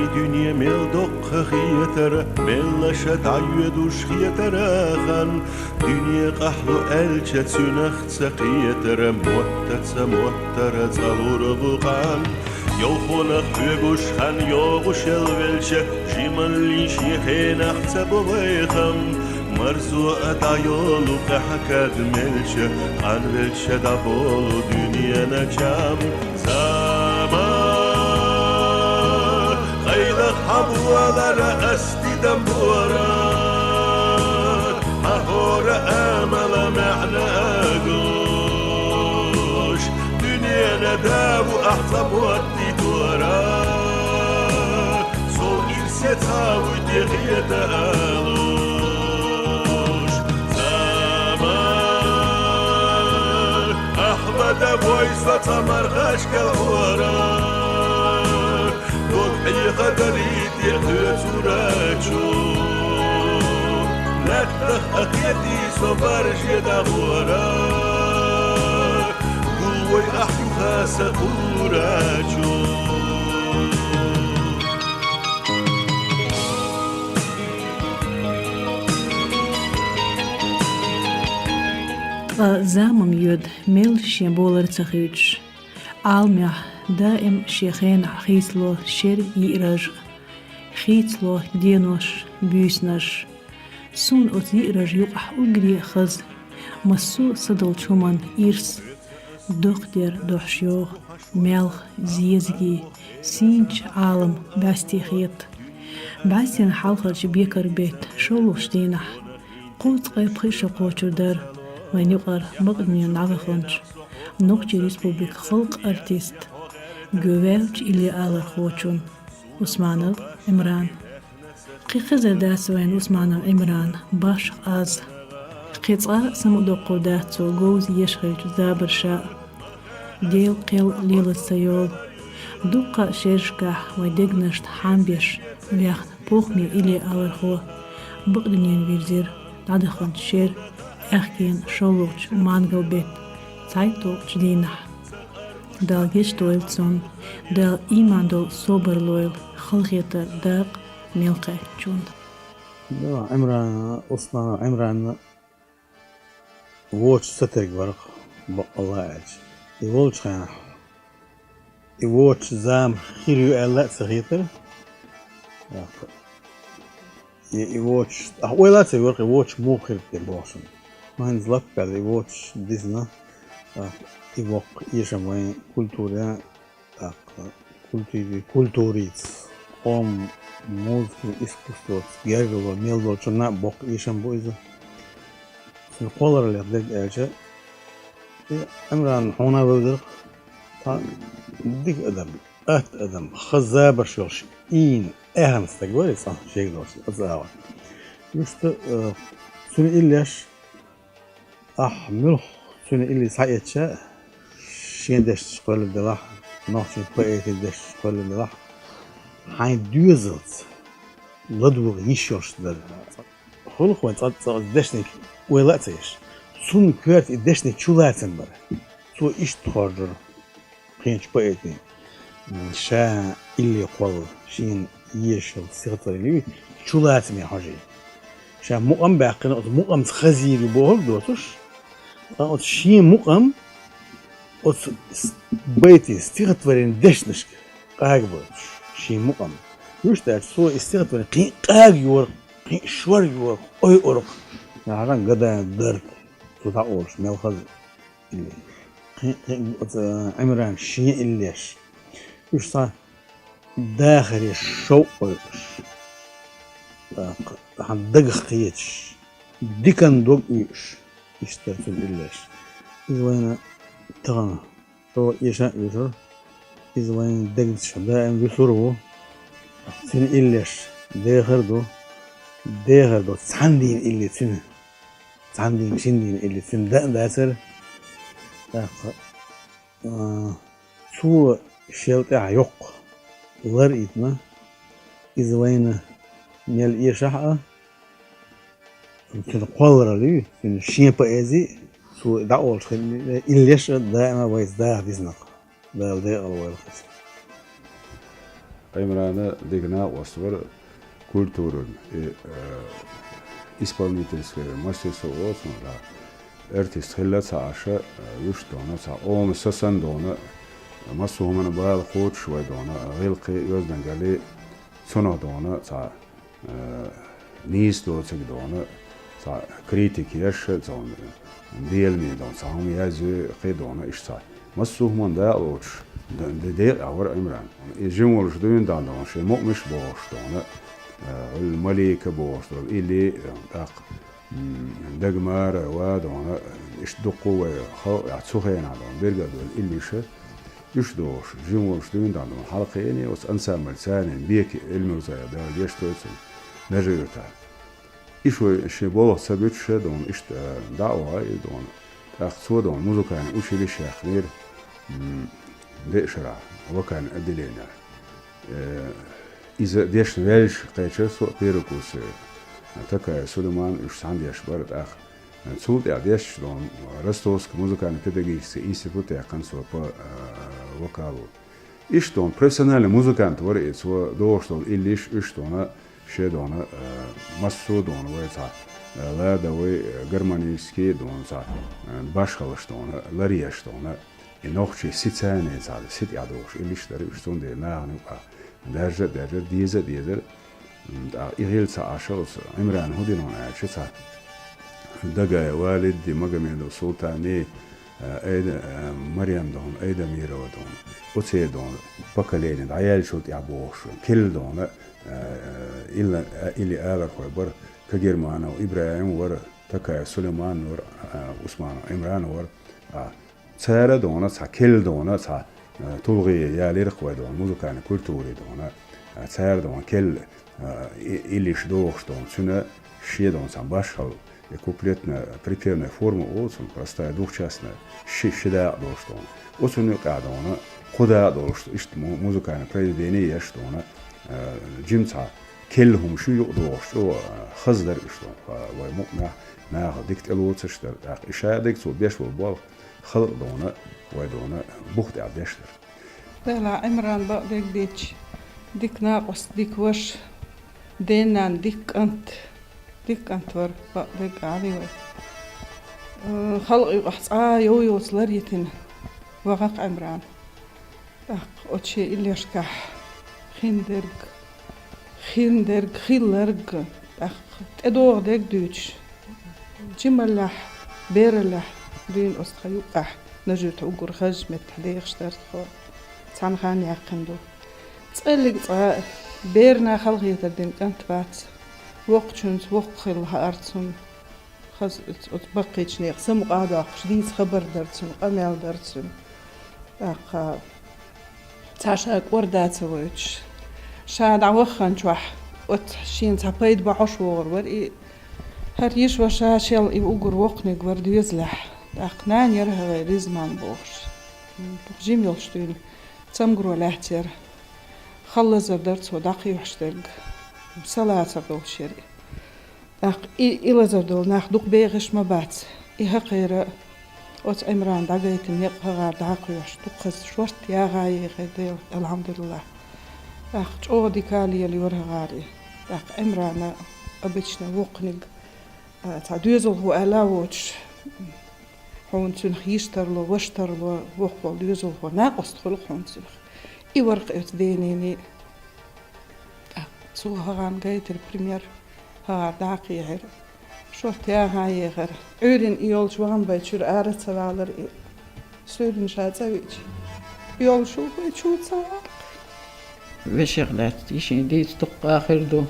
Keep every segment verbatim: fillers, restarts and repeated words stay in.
И дуьне мел доккха хетара, меллаша дӀайоьдуш хетара хан. Дуьне къахьлу аьлча, цуьнах ца кхетара, моттаца моттара цӀа лур бу къан. Йовхонах хьоьгуш хан йогӀушел велча, жималлин шен хенахь ца бо вай хам. Марзо а дӀайолу къаьхьа кад мелча, къанвелча дӀаболу дуьненан чам. Зама, къайлах хьан болара ас дидам бора, хьан хӀора амала маьӀна агуш, дуьненан да ву ахь цхьа мотт дитора. Со ирсе цхьа вуй те хета алуш, зама, Ахьмада вой со цхьа мархашкал хьора. Дог хьеха далийте кхоьцурачу, лаьттах а кхетий со барже дӀагӀора. Гул вай ахь юха са кхурачу. Ткъа замам йоьду мел шен болар ца хуьйцуш. Ӏаламехь даим шен хенахь хийцало шер йиъраж а, хийцало денош, буьйсанаш. Суна оцу йиъраж юкъахь уггаре а хаза, массо а са долчу хӀуманан ирс, доккха дер дохьуш йогӀу, маьлха, зезаге, сийначу Ӏалам бӀаьсте хета. БӀаьстенан хьалхарчу бекара беттан шолгӀачу дийнахь, кхузткъе пхи шо кхочур дара вайн юкъара бакъдинан дӀаваханчу Нохчийн Республикан халкъан артист, гӀоьваьллачу иллиалархочун Усманов Ӏимран. Кхин хезар дац вайна Усманов Ӏимран башха аз. Кхин цкъа а самадоккхур дац цо говза еш хиллачу забарша а, Делан кхел лелаза ца йолу. Дуккха а шерашкахь вайн дегнашна хьан беш ваьхна похӀман иллиалархо бакъдинен вирзира дӀадаханчу шеран аьхкенан шолгӀачу мангал беттан цхьайтталгӀачу дийнахь. Дала гечдойла цунна, Дала ийман долу собар лойла халахетар дакъа мел кхаьчначунна. Да, Ӏимран, Усманов Ӏимран вочу сатегга вара-кх, баккъалла а аьлча. И волчу хенахь, и вочу зама хир ю аьлла а ца хетара. И, и вочу, ахь ойла а ца йора-кх, и вочу муха хир те боху шуна. Ма хӀинца латта баьлла и вочу дисна, и воккха эшам вайн культура, тӀаккха культури-, культурица, къоман музыкин искусствоца гергарло мел долчунна а боккха эшам бу иза. Цуьнан кхоллараллех дерг аьлча, и Ӏимран хьуна а вевзарх, цхьа дика адам, атта адам, хаза забарш йолуш, ийна, аьхна стаг вара иза, цӀахь шега долуш, аса агӀор. Иштта, э, цуьнан иллеш, ахь муьлхха цуьнан илли схьаэцча, шен дешнаш кхоьллина делахь, нохчийн поэзин дешнаш кхоьллина делахь, хьайн доьзалца ладогӀа йиш йолуш дара. ХӀуллакх вайн цкъа, цкъа дешниг ойла а ца еш. Цунна коьрта и дешниг чулацам бара. Цо иштта хоржура. Кхечу поэтийн, м, ша илли кхолла, шена езаш йолу стихотворени ю, чулацаме хьожий. Ша мукъам а баьккхина, оцу мукъамца хазийр ю бохург доцуш, ткъа оцу шен мукъам, оцу с-, байтийн стихотворени дешнашка къагабойтуш, шен мукъам. Вуьшта аьлча, цо и стихотворени кхин а къагайора, кхин а шорйора, ойура-кх, яхьаран гадан дарг, цо дӀакъовлуш мел хаза. Кхин, кхин, оцу Ӏимран шен иллеш. Уьш цхьа дахаре шовкъ ойуш, тӀаккха хьан дагах кхеташ, дикан дог уьйуш, иштта дара цуьнан иллеш. Иза вайна тахана чӀогӀа эша а оьшура, иза вайна дегнашкахь даим вуьсур а ву. Цуьнан иллеш дехар а ду, дехар ду цхьана дийна илли цуьнан. Цхьана дийна, шина дийна илли цуьнан дан а дацара. ТӀаккха, а, цо шел тӀаьхьа йоккха лар а йитина, иза вайна мел эшахь а, цуьнан кхолларалла ю, цуьнан шен поэзи а, цо дӀакъовлуш хилла иллеш а даима вайца даха дисина-кх. Дала декъала войла хеза. Ӏимрана дика накъост вара культуран, и, э, исполнительское мастерство оцунга. Артист хилла ца Ӏаш, э, вуьш дона ца, ома сасан дона, массо хӀумана бала кхочуш вай дона, гӀиллакхе, оьздангалле, цунах дона ца, э, нийса доцург дона, ца критика еш, ца беламе дона, ца хӀума язъе, кхе дона, иштта ца. Массо хӀуманна дакъа лоцуш, д-, д-, декъахь вара Ӏимран. И жима волуш дуьйна дӀа дона, шен мукъамаш бохуш дона, э, Малика бохуш долу, или, э, тӀаккха, м, Дагмара ва дона, иштта дуккха вай халкъехь цу хенахь дона, бергара долу иллиша, уьш дохуш, жима волуш дуьйна дӀа дона, хьалакхиъна оцу ансамбль царна, Беки Эльмурзаева, Дала гечдойла цунна, Нажи-Юьртахь. И шо шен болх ца буьтуш дона, иштта, э, дӀа а вахана и дона. ТӀаккха цо дона музыкальный училище яьккхинера, м, деа шарахь, вокальный отделение. Э, иза дешна ваьлча кхечира со а первый курсе, э, Такаев Сулейман, уьш цхьаьна деш бара тӀаккха. Э, цул тӀаьхьа дешча дона, Ростовский музыкально-педагогический институт яьккхина со по, э, вокалу. Иштта дона, профессиональный музыкант вара и, цо дохуш долу иллиш, уьш дона, шен дона, э, массо а дона вай цхьа, э, ладовой, э, гармонический дона цхьа, э, башхаллаш дона, ларъеш дона, и нохчийн сица цхьаьна цхьа, сица тӀехь дохуш иллиш дара уьш, цундела нахана юкъахь даьржа а даьржара, деза а дезара. М, тӀаккха и хилла ца Ӏаш оцу Ӏимрана хӀун дина хьуна аьлча, цхьа Дагаев Валиди, Магомедов Султани, э, Айда-, э, Марем дона, Айдамирова дона, оцеран дона поколение дӀаяьллачул тӀаьхьа бохуш, керла дона, э, илла, э, илли алархой бара, Кагерманов ИбрахӀим вара, Такаев Сулейман вара, э, Усманов Ӏимран вара, а, цара дона цхьа керла дона цхьа, э, тулгӀе ялийра-кх вай дона музыкальный культуре дона, э, цара дона керла, э, и-, иллиш дохуш дона, цуьнан шен дона цхьа башхалла, и куплетно-припевная форма оцунна, простая двухчастная, ши, ши дакъа долуш дона. Оцунна юкъахь дона кхо дакъа долуш, иштта му-, музыкальный произведение еш дона, э, жима цхьа керла хӀума шу юкъа дохуш, чӀогӀа, э, хаза дара уьш дона, э, вай мукъамехь наха дика тӀелоцуш дара. ТӀаккха и ша дерг цо беш болу болх, халкъ дона, вай дона, бух тӀехь деш дара. Делахь Ӏимран бакъдерг дийцча, дика накъост, дика ваша, ден-нана дика кӀант, дика кӀант вара, бакъдерг а Ӏави вай. Э, халкъ юкъахь цкъа а йов йоцу лар йитина вахара-кх Ӏимран. ТӀаккха оцу шен иллешкахь хиндерг, хиндерг, хилларг, тӀаккха тӀедогӀу дерг дуьйцуш, жималлехь, бераллехь дуьйна оцу тхан юккъехь, Нажи-Юьртахь уггар хазачу меттехь дехаш дара тхо. Цхьана ханна яьккхина ду. ЦӀеллиг цкъа а берна халахетар дина кӀант вац. Воккхачуьнца воккха хилла хаьара цунна. Хаза оцу баккхийчу нехан самукъа а доккхуш, дийца хабар дара цуьнан, къамел дара цуьнан. ТӀаккха цхьа ша кӀорда ца войтуш, ша дӀавахханчохь, оцу шена цхьа пайда бахьош вогӀур вара и. ХӀара йиша-ваша шел и уггар воккханиг вара доьзалехь. ТӀаккха нана яра хӀара вай Ризман бохуш. Жима йолуш дуьйна цамгаро лаьцна яра. Хала лазар дара цо дӀакхехьуш дерг. Са лацар долуш яра и. ТӀаккха и, и лазар долу нах дукха бехаш ма бац. И хӀокхара оцу Ӏимрана дӀагайтина некъ хӀокхара дӀакхоьхьуш, дукха хаза шорта яха а ехира Дела, алхьамдулиллахӀ. ТӀаккха чӀогӀа дика а лелайора хӀокхара и. ТӀаккха Ӏимрана обычно воккханиг, а, цхьа доьзалхо аьлла а воцуш, хьуна цуьнах йиша тарло, ваша тарло, воккха волу доьзалхо, накъост хуьлу-кх хьуна цуьнах. И вара-кх оцу денийний. ТӀаккха цо хӀокхарна гайтира пример, хӀокхара дӀакхехьира. Шорта яха а ехира. Ӏуьйранна и йолчу вахана бай чуьра ара а ца валара и. Суьйранна ша цӀа веача, йолуш ву-кх и, чу ца ваккха. Вешех лаьцна и шен дийца дуккха а хир ду.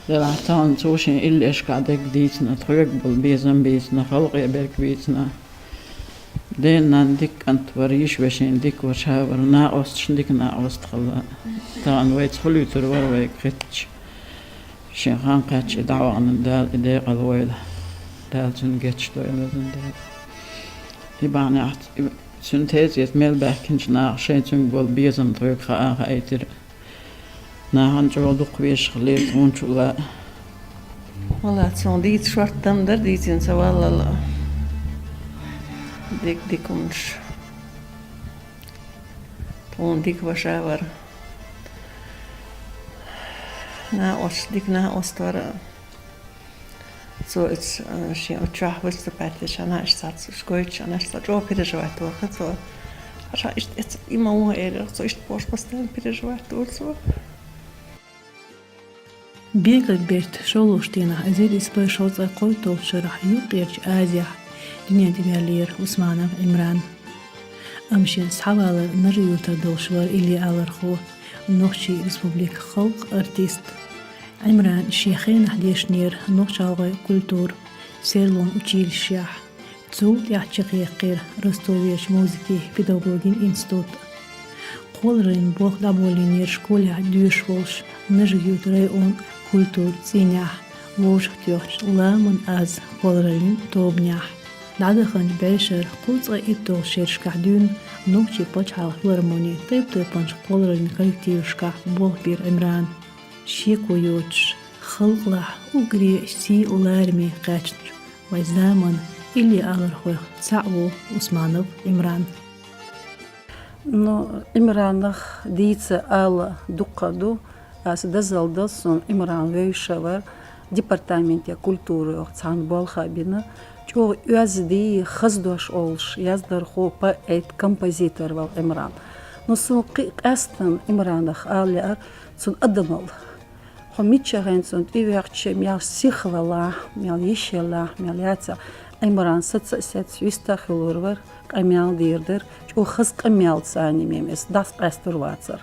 Делахь тахана цо шен иллешкахь дерг дийцина, тхоьга болу безам бийцина, халкъе берг бийцина. Ден-нана дика кӀант вара, йиша-вешин дика ваша вара, накъосташна дика накъост хилла. Тахана вайца хуьлуьйтур вара вайга хетча. Шен хан кхаьчча и дӀавахана Дала и декъала войла. Дала цуьнан гечдойла, везан Дела. И бахьанехь и цуьнан тезета мел баьхкинчу наха шайн цуьнга болу безам тхоьга хаа хаийтира. Нахана чӀогӀа дукха вешах лерта хӀунчул а. Вала, цунна дийца шорта там дара, дийцина ца валлал а. Дика, дика хӀуманаш. Тхуна дика ваша вара. Накъост, дика накъост вар. Цо иштта, э, шен оцу чохь выступать деш, ана иштта цхьацца уьш гойтуш, ана иштта чӀогӀа переживать вара цо. Аша иштта эца има вон эр, цо иштта бош постоянно переживать вара цо. Бегар берт шолгӀачу дийнахь, эзар исс бӀе шовзткъе кхойтталгӀачу шарахь Юккъерчу Азехь дуьнен тӀе ваьллера Усманов Ӏимран. Амма шен схьавалар Нажи-Юьртара долуш вара илли алархо, Нохчийн Республикан халкъан артист. Ӏимрана шен хенахь дешнера нохч-гӀалгӀайн культуран, серлонан училищехь. Цул тӀаьхьа чекхъяьккхира Ростоверчу музыкин педагогин институт. Кхоллараллин болх дӀаболийнера школехь доьшуш волуш Нажи-Юьртан районан культуран цӀийнехь, вовшахтоьхначу «Ламан аз» кхоллараллин тобанехь. ДӀадаханчу бӀешеран кхузткъе итталгӀачу шерашкахь дуьйна нохчийн пачхьалкхан филармонин тайп-тайпанчу кхоллараллин коллективашкахь болх бира Ӏимрана. Шеко йоцуш, халкъалахь уггаре сий а лараме кхаьчначу вайн заманан илли алархойх цхьаъ ву Усманов Ӏимран. Ну, Ӏимранах дийца ала дуккха ду. Аса дозалла ду суна, Ӏимран вевзаш вара, департаменте культуры йоху цхьана болх а бина. ЧӀогӀа оьзда, хаза дош олуш, яздархо, поэт, композитор вара Ӏимран. Ну, суна кхин а къаьстина Ӏимранах ала лаьара цуьнан адамалла. Хьо миччахь хӀинца цунна тӀевоьхча, мел сихвелахь, мел йиш елахь, мел яцахь, Ӏимран саца а сецна, вист а хуьлур вара, къамел дийр дара, чӀогӀа хаза къамел царна мем эс дас къаьстур вацара.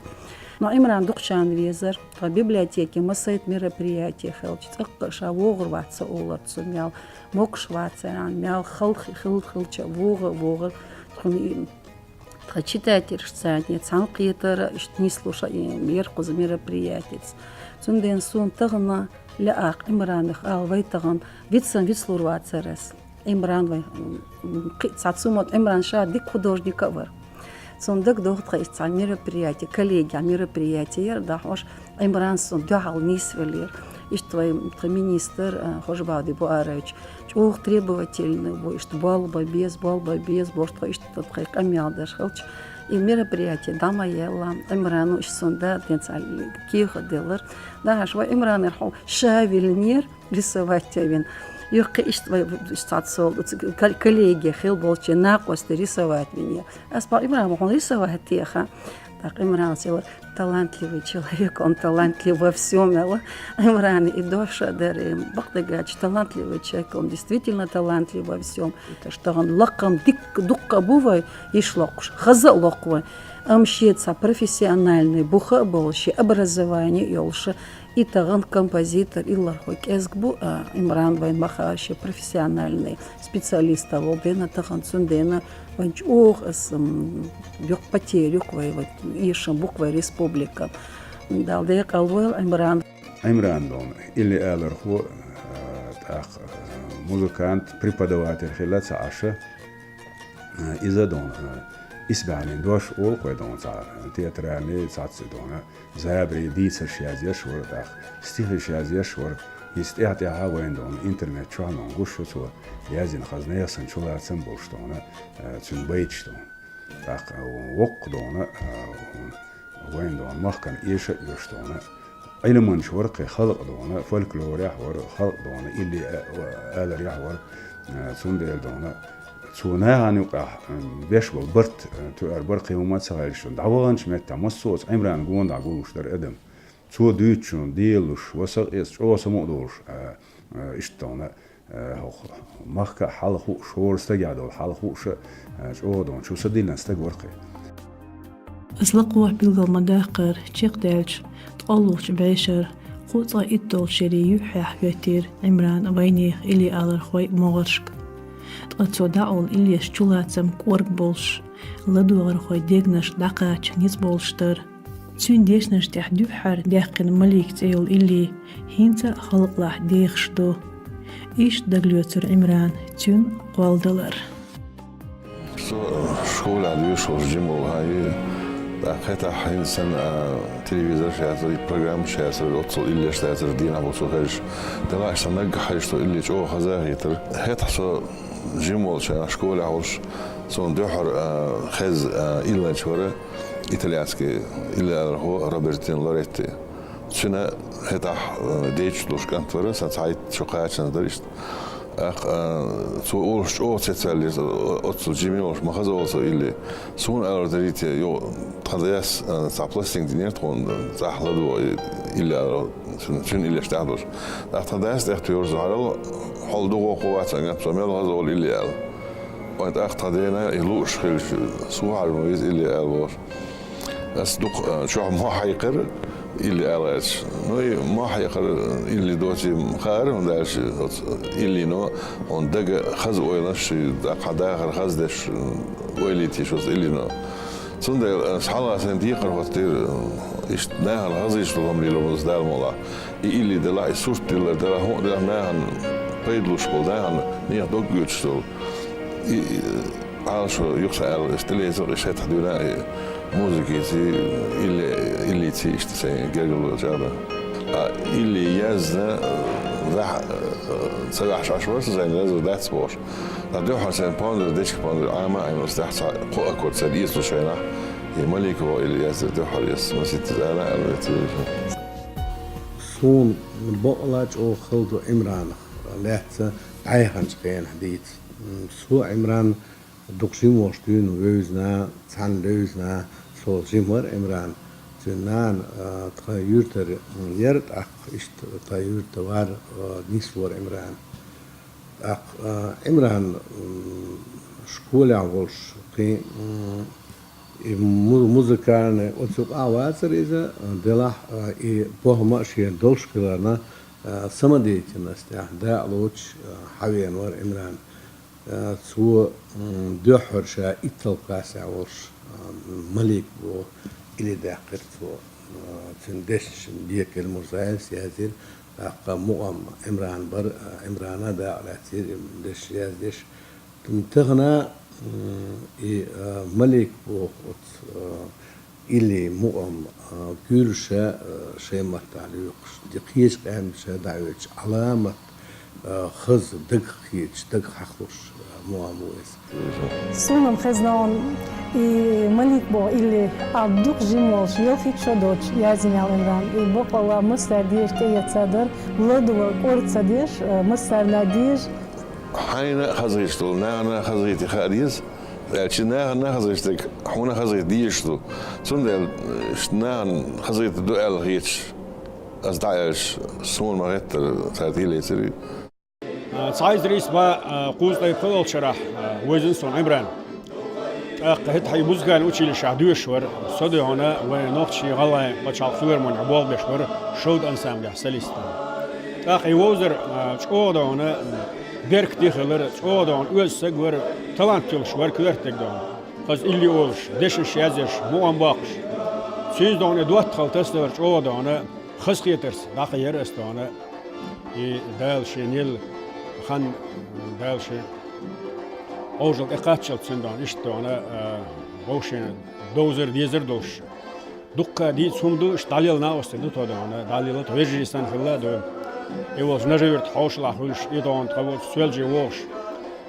Но Ӏимран дукхачарна везара, тхан библиотеке масийтта мероприятие хилча, цӀаккха а ша вогӀур вац ца олура цунна, мел могуш вацара, мел халхи хилла хилча а вогӀа а вогӀура, тхуна и Тхан читательш царна цхьаьна кхетара, иштта нислуш а, и, мера кхуза мероприятица. Цундела суна тахана лаьа Ӏимранах ала вай тахана, вицсан вицлур вацара ас. Ӏимран вай, м, кхин а цхьа цу мотт Ӏимран ша дика художник а вара. Цунна дагадогӀу тхан иштта цхьа мероприятие, коллегия мероприятие яра, дахьош Ӏимран суна дуьхьал нийсвеллера. Иштта вай тхан министр, а, Хожабалди Буарович, чӀогӀа требовательный ву, иштта болх бан беза, болх бан беза, бохуш тхо иштта тхан къамел деш хилча. И мероприятие дӀа ма елла, Ӏимрано иштта суна да, ден цхьа кехат деллар. Дахьаш вай Ӏимранера хьо ша виллинера, рисовать а вина. Юххе иштта вай иштта цхьацца сол, кол-, коллегия хилла болчу накъостий рисовать винера. Ас боху: «Ӏимран, ма хьуна рисовать теха». ТӀаккха Ӏимрана села: «Талантливый человек, он талантлив во всём», — аьлла. Ӏимрана и дош а дара, и бакъдерг аьлча, талантливый человек, он действительно талантлив во всём. Иштта тахана лакхам дикка, дуккха а бу вай йиш локхуш, хаза а локху вай. Амма шен цхьа профессиональный бух а болуш, шен образование а йолуш, и тахана композитор, иллархо кӀезиг бу, а, Ӏимран вайн маха шен профессиональный специалист а волу дена тахана, цундела вайн чӀогӀа ас, м, йоккха потеря ю-кх вай, вай эшам бу-кх вай республика. Дала декъал войла Ӏимран. Ӏимран долу илли алархо, а, тӀаккха, а, музыкант, преподаватель хилла ца Ӏаш, а, иза долу, а, исбаьхьнийн дош олу-кх вай долу цхьа, а, театральный цхьацца долу, а, забаре дийцарш язъеш вара тӀаккха, стихиш язъеш вара, иза тӀаьхь-тӀаьхьа вайна долу интернет чохь долу гуш ю цо язйина хаза нехан санна чулацам болуш долу, а, цуьнан байташ долу. ТӀаккха воккха долу, а, вайн долу махкана эша а оьшу долу, Ӏилманча вара кхин халкъ долу, фольклорехь вара, халкъ долу, илли, а, аларехь вара, а, цундела долу. Цо нахана юкъахь, м, беш болу барт, а, туьар бара кхин хӀумма а ца хилча, дӀаваханчу меттехь массо а Ӏимран гонах гулуш дара адам. Цо дуьйцучунна делуш, ва сакъ эца чӀогӀа самукъадолуш, а, а, иштта долу. Э, хӀокху махка а хьалха хууш, хӀора стагехь долу хьалха хууш а, э, чӀогӀа долу чу са диллина стаг вара кхин. Аса лакхахь билгал ма-даккхара, чекхдаьллачу ткъолгӀачу бӀешеран кхузткъе итталгӀачу шерийн юьххьехь хӀоьттира Ӏимран вайнехан илли алархойн могӀаршка. Ткъа цо дӀаолу иллеш чулацам кӀорга болуш, ладогӀархойн дегнаш дӀакхача ницкъ болуш дара. Цуьнан дешнаш тӀехь дуьххьара даьккхина «Малик» цӀе йолу илли хӀинца а халкъалахь дехаш ду. Иштта дагалоьцура Ӏимрана цуьнан кхолладалар. Со школехь доьшуш волуш жима волу, тӀаккха хӀетахь хӀинца санна, а, телевизорш яцара, программаш яцара, оццул иллеш дацара дийнахь-боху со хезаш. Делахь сан наггахь хезаш со илли чӀогӀа хаза а хетара. ХӀетахь со жима волчу хенахь школехь волуш, суна дуьххьара, а, хезна, а, илланча вара итальянский илли алархо Робертино Лоретти. Цуьнан хӀетахь, э, дечу долуш кӀант вара, сан цхьайтта шо кхачанза дара иштта. ТӀаккха, э, цо олуш чӀогӀа ца цаьллера, э, оццул жима йолуш ма хаза олу со илли. Суна алар дарийта, йо, тхан дас, э, цхьа пластинка динера тхуна, цӀахь ладогӀа и илли алар, цуьнан, цуьнан иллеш тӀехь долуш. ТӀаккха тхан дас тӀехтоьрзу хьарал, хьол дугӀо кху вац ан, со мел хаза олу илли аьлла. Вайн тӀаккха тхан дена и лууш хилча, суна хьажа ма веза илли аьлла бохуш. Ас дукха, а, чохь мохь хьекхара, илли ала гӀерташ. Ну, и мохь хьекхара, илли доций хаьара, хӀунда аьлча оцу иллино хьуна дага хаза ойланаш, и даккха дахар хаза деш, ойлийта йиш оцу иллино. Цундела ас хьалха сайн декхар хӀоттийра, иштта нахана хаза йиш долу хӀума лело аса Дала мукъалахь. И илли делахь, и сурт диллар делахь, хӀун а делахь, нахана пайдалуш болу, нахана нехан дог оьцуш долу. И, и, Ӏалашо юха сан аьлла, иштта тӀелецира, иштта хӀетахь дуьйна и музыкица, илли-, иллица иштта сайн гергарло чӀагӀдан. А илли язна, ваьхьа, ца ваьхьаш Ӏаш вара сан, сайн яздан дац бохуш. Ткъа дуьххьара сайн пондар, дечиг пондар, Ӏама а Ӏемалц тӀехь цхьа кхо аккорд сайн эцалу шайнахь, и Маликова илли яздира дуьххьара, ас масийтта зала аьлла вецира. Суна бакъала чӀогӀа хала ду Ӏимранах лаьцна дӀаяханчу хенахь дийца. М, со Ӏимран дукха жима волуш дуьйна вевзина, цхьаьна левзина, со жима вара Ӏимран. Цуьнан нана, а, тхан юьртара, м, яра, тӀаккха иштта тхан юьрта вара, а, нисвора Ӏимран. ТӀаккха, а, Ӏимран, м, школехь волуш кхин, м, и му-, музыкальный оцу юкъахь вацара иза, а, делахь, а, и бохама а шена долуш хиларна, а, самодеятельностехь дакъа лоцуш, а, хьавеана вара Ӏимран. Э, цо, м, дуьххьара ша итталгӀа классехь волуш, э, Малик боху илли даьккхира цо. Э, цуьнан дешнаш Бекъа Эльмурзаевс яздира, тӀаккха мукъам Ӏимран бара, э, Ӏимрана дакъа лаьцнера дешнаш яздеш. Тахана, м, и, э, Малик боху оцу, э, илли мукъам, а, гуьйраш, а, шайн маттахь лоькхуш, де кхечу къаьмнашка дӀаоьцуш, Ӏаламат, а, хаза, дагах кхеташ, дагах хьахош, а, мукъам ву иза. Суна-м хезна хьуна и Малик боху илли, а, дукха жима волуш, ялхитта шо доцуш, яздина аьлла Ӏимран. И бакъалла массара дезаш тӀеэцна дара, ладувгӀа кӀора ца деш, а, массарна дезаш. Хьайна а хазахеташ долу, нахана а хазахийта хаа деза, аьлча нахана а хазахеташ дерг хьуна а хазахийта дезаш ду. Цундела, э, иштта нахана хазахийта ду аьлла хеташ, ас дӀа а аьлча, суна ма-хеттара цара тӀелецира. Цхьа эзар исс бӀе кхузткъе пхоьалгӀачу шарахь вевзина суна Ӏимран. ТӀаккха хӀетахь и музыкальный училищехь доьшуш вара, со дуьхьал вайн нохчийн, гӀалгӀайн пачхьалкхан филармонехь болх беш вара, «Шовда» ансамблехь солистом. ТӀаккха и вовзар, а, чӀогӀа дуьхьал беркате хилира, чӀогӀа дуьхьал оьзда стаг вара, талант йолуш вара, коьрта стаг дуьхьал. Хаза илли олуш, дешнаш язъеш, мукъам боккхуш. Цуьнца дуьхьал и доттагӀалла тасадалар чӀогӀа дуьхьал, хазахетарца дӀакхайкхийра ас дуьхьал. И Дала шена елла хан, Дала шен Ӏожалла тӀекхаччалц цуьнан дуьхьал, иштта дуьхьал, а, вовшийн довзар, дезар долуш. Дуккха дийца хӀума ду, иштта дӀалелла накъостий ду тхо дуьхьал, дӀалелла тхо вежарий санна хилла а ду. И волчу Нажи-Юьртахь хьошалгӀахь хуьлуш, и дуьхьал тхо волчу Соьлжа вогӀуш.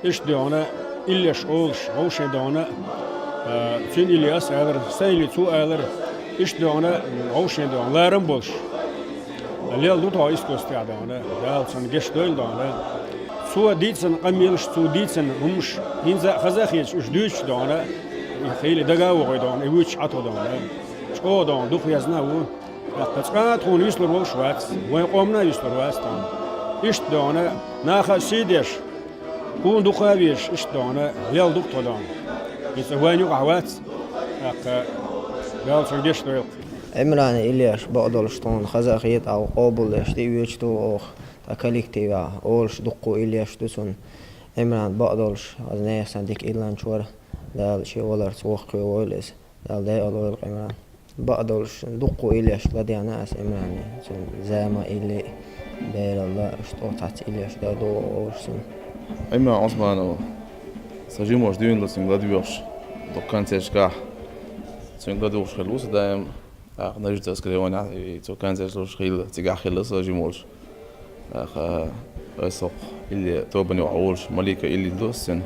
Иштта дуьхьал, иллеш олуш, вовшийн дуьхьал, а, цуьнан илли ас алара, сан илли цо алара. Иштта дуьхьал, вовшийн дуьхьал, ларам болуш. Лелла ду тхо искусствехь дуьхьал, Дала цунна гечдойла дуьхьал. Цо дийцина къамелаш, цо дийцина хӀумаш, хӀинца а хаза а хеташ, уьш дуьйцуш дуьхьал, и хила дага а вохуьйту дуьхьал, и вуьйцуш Ӏа тхо дуьхьал. ЧӀогӀа дуьхьал дукха язна а ву. ТӀаккха цкъа а тхуна вуьсур волуш вац, вайн къомана а вуьсур вац тхуна. Иштта дуьхьал, наха а сий деш, тхуна дукха а везаш, иштта дуьхьал, лелла ду-кх тхо дуьхьал. Иза вайна юкъахь вац, тӀаккха Дала цунна гечдойла-кх. Ӏимрана иллеш бакъдолуш тхуна хаза а хета, къобалдеш тӀеоьцуш ду оха, тхан коллективехь олуш дуккха а иллеш ду цуьнан. Ӏимран бакъдолуш, хаза нехан санна дика илланча вара, Дала шен валарца воккхавойла иза. Дала декъала войла-кх Ӏимран. Бакъдолуш, дуккха а иллеш ладегӀна ас Ӏимрана. Цуьнан зама, илли, бералла, иштта оцу цхьацца иллеш дан догӀу олуш цуьнан. Ӏимран Ӏусманов, сан жима волуш дуьйна ду цуьнга ладоьгӀуш, дукха концерташкахь цуьнга ладугӀуш хилла ву со даим. ТӀаккха Нажи-Юьртара Аскареевна, и цо концерт луш хилла, цигахь хилла со жима волуш. ТӀаккха аса хӀокху илли тобанна юкъахь волуш, Малика илли ду аса цуьнан.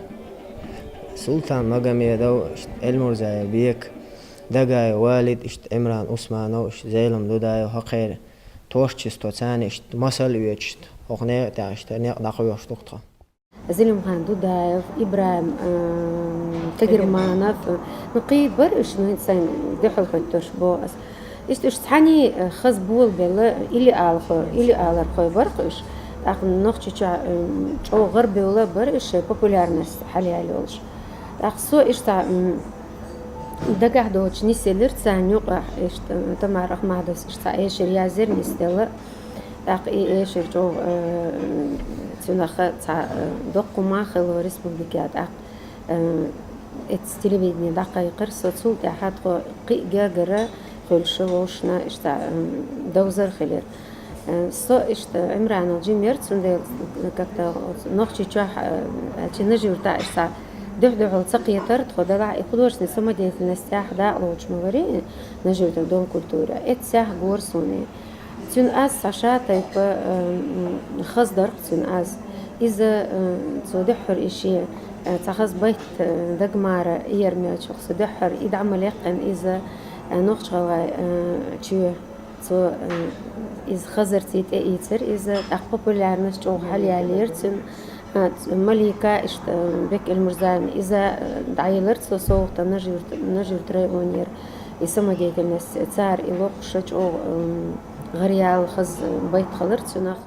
Султан Магомедов, иштта Эльмурзаев Бека, Дагаев Валид, иштта Ӏимран Ӏусманов, иштта Зелам Дудаев, хӀокхеран творчество царна иштта масал а оьцуш, хӀокху некъа тӀехь иштта некъ дӀакхоьхьуш ду-кх тхо. Зелимхан Дудаев, ИбрахӀим, э, Кагерманов, э, ну, кхин бара уьш, ну, сайн дуьхьал хӀоьттуш боху ас. Иштта уьш цхьаьний, э, хаза болабелла, или алахо-, или алархой бара-кх уьш. ТӀаккха Нохчийчохь, э, чӀогӀа гӀарабевлла бара уьш, шайн популярность хьалаяьлла йолуш. ТӀаккха со иштта, м, дагахь доцуш нисъелира царна юкъахь, иштта, э, Тамара Ахмадовс иштта цхьа эшар язйира, нисделла. ТӀаккха и эшар чӀогӀа, э, цуьнах цхьа, э, доккха хӀума хилла республикехь. ТӀаккха, э, эцца телевидени дӀакхайкхира со, цул тӀаьхьа тхо кхин а гергара хуьлуш вовшашна иштта, э, довзар хилира. Э, со иштта Ӏимранал жима яра, цундела как-то Нохчийчохь, э, аьлча Нажи-Юьртахь иштта дуьхь-дуьхьал ца кхетара тхо, делахь и художественная самодеятельность тӀехь дакъа лоцуш ма вара и Нажи-Юьртара дом культуры. Эццехь гора суна и. Цуьнан аз цхьа ша тайпа, м, хаза дара-кх цуьнан аз. Иза, м, цо дуьххьара и шен, э, цхьа хаза байт, э, дага мара иер мелчух, со дуьххьара и дӀа ма лекхина иза, э, нохч-гӀалгӀай, э, чоь. Цо, э, иза хазарций тӀеийцира иза, тӀаккха популярность чӀогӀа хьалаяьллера цуьнан. А, ц-, Малика, иштта, Бек Эльмурзаевна, иза, э, дӀаелира цо совгӀатана Нажи-Юрт-, Нажи-Юьртан районера. И самодеятельность цара и локхуш чӀогӀа, м, гӀараяьлла хаза байт хилира цуьнах.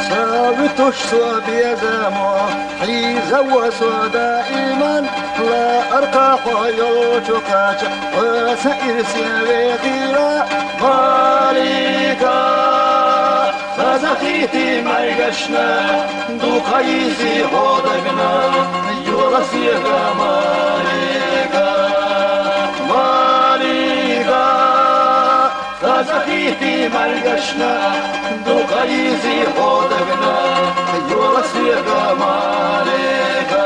Ца вуьтуш со безамо, хьийзаво со даиман, лааркхахьо йолчу кхача, васа ирсе вехира, Малика. Хазахийти мӀаьргашна, дукха йийзи хьо дагна, йола соьга Малика, Малика. Хазахийти мӀаьргашна, дукха йийзи хьо дагна, йола соьга Малика.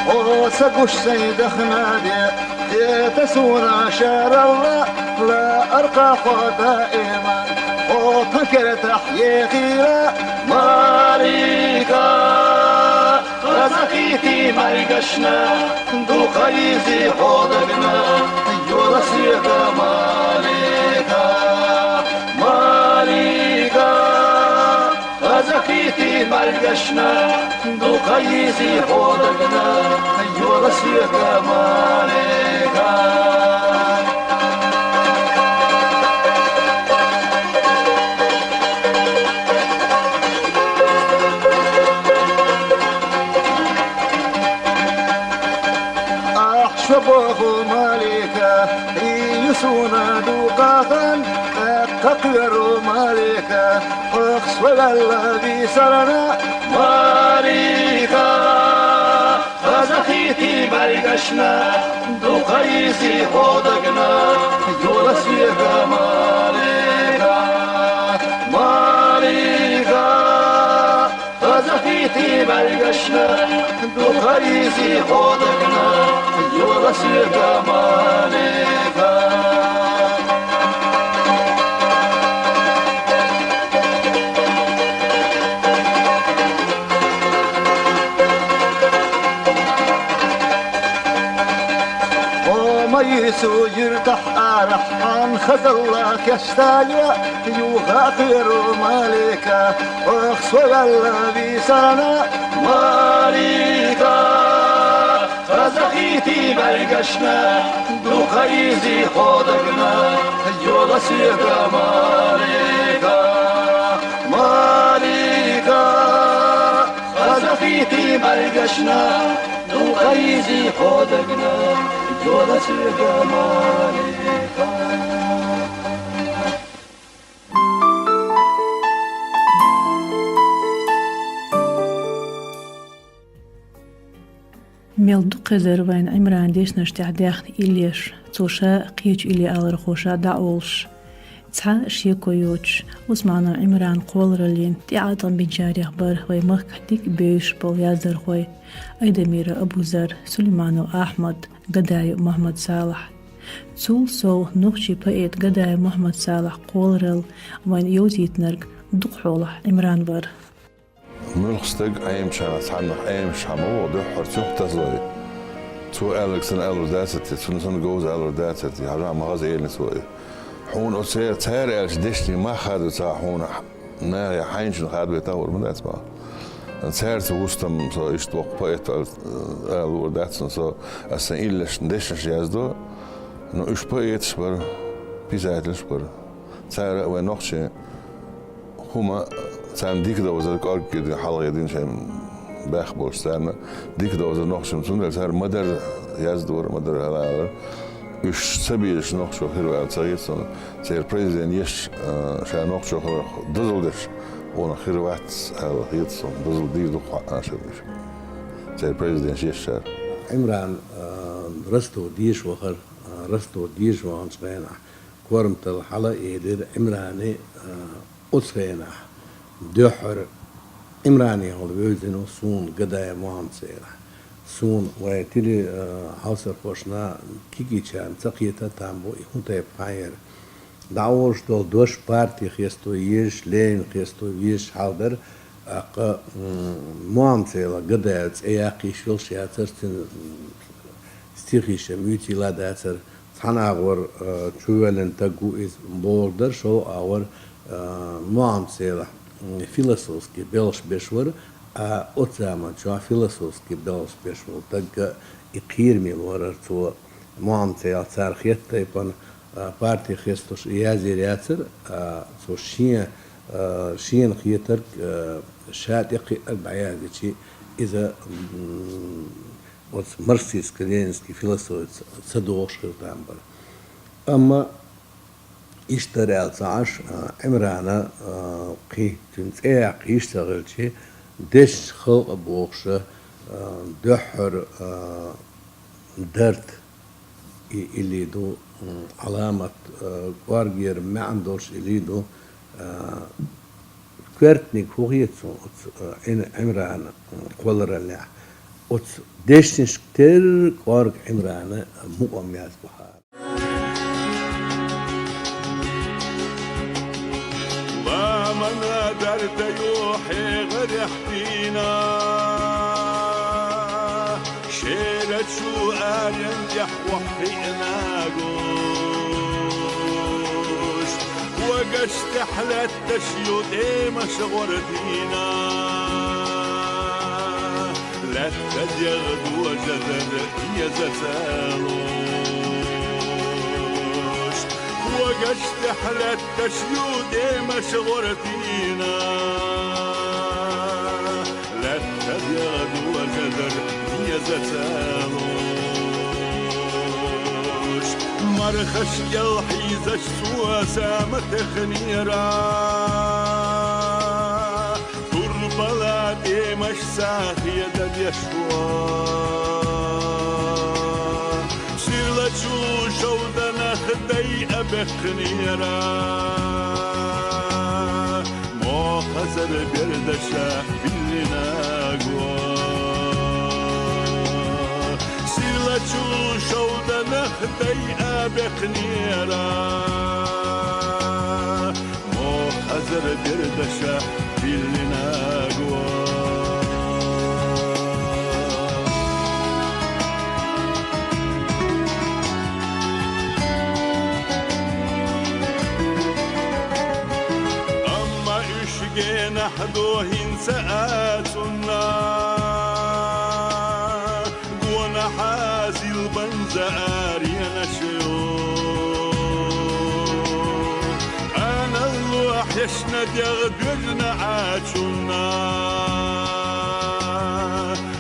Хьо ца гуш сайн дахна де, хета суна шаралла, лааркхахьо даиман, хьо тхан кертахь ехира, Малика. Хазахийти мӀаьргашна, дукха йийзи хьо дагна, йола соьга Малика, Малика. Хазахийти мӀаьргашна, дукха йийзи хьо дагна, йола соьга Малика. Ахь шо боху Малика, и ю суна дукха хан, тӀаккха кхоьру Малика, хьох со ваьлла висарна, Малика. Хазахийти мӀаьргашна, дукха йийзи хьо дагна, йола соьга Малика, Малика. Хазахийти мӀаьргашна, дукха йийзи хьо дагна, йола соьга Малика. Хьо ма юьйцу юьртахь арахь, хьан хазалла кечдайо, юха а кхоьру Малика, хьох со ваьлла висарна, Малика. Хазахийти мӀаьргашна, дукха йийзи хьо дагна, йола соьга Малика, Малика. Хазахийти мӀаьргашна, дукха йийзи хьо дагна, йола соьга Малика. Мел дукха хезар вайна Ӏимрана дешнаш тӀехь даьхна иллеш, цо ша кхечу илли алархоша дӀа а олуш. Цхьа шеко йоцуш, Усманов Ӏимрана кхоллараллин тӀеӀаткъам бинчарех бара вайн махкахь дика бевзаш болу яздархой Айдамиров Абузар, Сулейманов Ахьмад, Гадаев Мухьаммад-Салахь. Цул сов, нохчийн поэт Гадаев Мухьаммад-Салахь кхолларалла вайна йовзийтинарг дукхахьолахь Ӏимран вара. Муьлхха стаг Ӏемачарах цхьаннах Ӏемаш хьан ма вогӀу, дуьххьара цунах тазлой. Цо аьлларг санна алур дацара те, цунна санна говза алур дацара те, хьажахь ма хаза элира цо и. Хьуна оцу церан, цара аьллачу дешнийн мах хадо ца хьуна, нахе хьайначунна хадабайта а хуур ма дац ма. Цаьрца вустам со иштта воккха поэт вара, ала луур дац суна со, аса сан иллешна дешнаш яздо. Ну, уьш поэташ бара, писателаш бара. Цара а вайн нохчийн хӀума, царна дика довзар, кӀорггера хьалхе дина шайн баьхка болуш, царна дика довзар нохчийн, цундела цара ма-дарра яздора, ма-дарра хьалалара. Уьш ца безаш нохчо хир ваьлла ца хета суна. Церан произведени еш, а, ша нохчо хиларх дозалла деш, хьуна хир вац аьлла хета суна. Дозалла дийр ду-кх хьуна аша уьш. Церан произведенеш еш ша. Ӏимран, а, Ростов деша вахара, а, Ростов деша ваханчу хенахь, корматалла хьала а элира Ӏимране, а, оцу хенахь дуьххьара Ӏимранехула вевзина ву суна Гадаев Мухьаммад-Салахь. Суна вайн теле-, а, хьовсархошна, кегийчарна ца кхета а там бу, и хӀун тайпа хьан яра. ДӀаволуш долу дош парти хесто езаш, Ленин хесто везаш хьал дара, тӀаккха, м, Мухьаммад-Салахь Гадаев цӀе яккха йиш йолуш яцара, цуьнан, м, стихаш а муьйцийла дацара. Цхьана агӀор, а, чувоьллина таг ву иза бохург дара, шолгӀа агӀор, а, Мухьаммад-Салахь, м, философский белхаш беш вара, а, оцу заман чохь философский белхаш беш волу тагга и кхераме лорара цо. Мухьаммад-Салахь цара хетта тайпана, а, парти хестош и язйийр яцара, а, цо шен, а, шена хетарг, а, ша тӀекхиарг дӀаяздичи, иза, м, оцу марксистско-ленинский философица ца догӀуш хир там бара. Амма иштта дара аьлла ца Ӏаш, а, Ӏимрана, а, кхин цуьнан цӀе яккха йиш ца хилчи, дешнаш халкъа бохуша, а, дуьххьара, а, дарт и илли ду, м, Ӏаламат, а, кӀоргера маьӀна долуш илли ду, а, коьртаниг хӀун хета суна оцу, а, Ӏин-, Ӏимрана, м, кхоллараллехь? Оцу дешнашка терра кӀорга Ӏимрана мукъам язбахьара. Ламана дарда ю хьегӀарех дийна, шерачу арен тӀехь ваххиъна гуш. Вагаш тӀехь лаьтташ ю тӀемаш гӀордийна. Лаьтта дегӀ дожадар еза ца луш. Вагаш тӀехь лаьтташ ю тӀемаш гӀордийна. Лаьтта дегӀ дожадар еза ца луш. Мархаш кӀел хьийзаш цо сама технера. Турпала тӀемаш сахьеда дешо. Сирлачу шовданах дайа бекхнера. Мохазар бердаша биллина го. Сирлачу шовданах дайа бекхнера. Мохазар бердаша биллина го. Амма уьш генахь ду хӀинца а цунна. Гонахьа зилбанза аренаш ю. Аналло хьешна дегӀ доьжна Ӏачунна.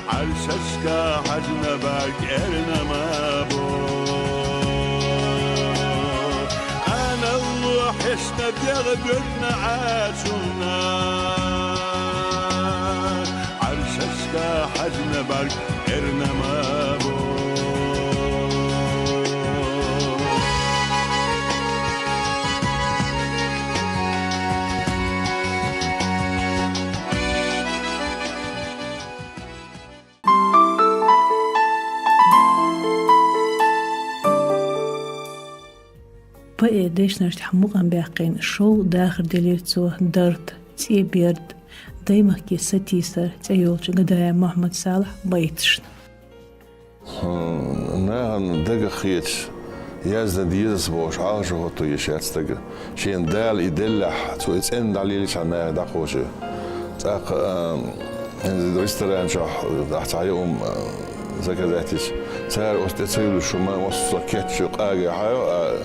Ӏаршашка хьажна бакӀерна ма бу. Аналло хьешна дегӀ доьжна Ӏачунна. Ӏаршаш Хьаьжна бӀарг эрна ма бу. Поэта дешнашца мукъам баьккхина шов дахар делира цо «Дарт», «ЦӀе берд», «Даймахке сатийсар» цӀе йолчу Гадаев Мухьаммад-Салахьан байташна. Нахана дагах хеташ, яздан дезац бохуш, Ӏалашо хӀотто еш яц дага. Шена Дала и деллехь, цо и цӀена дӀалеличхьана наха дӀакхочу. ТӀаккха, а, хӀинца ресторан чохь ахь цхьа юум, а, заказать йича, цара оцу тӀе ца юлуш, шу ма массо кечча къагехьа, а,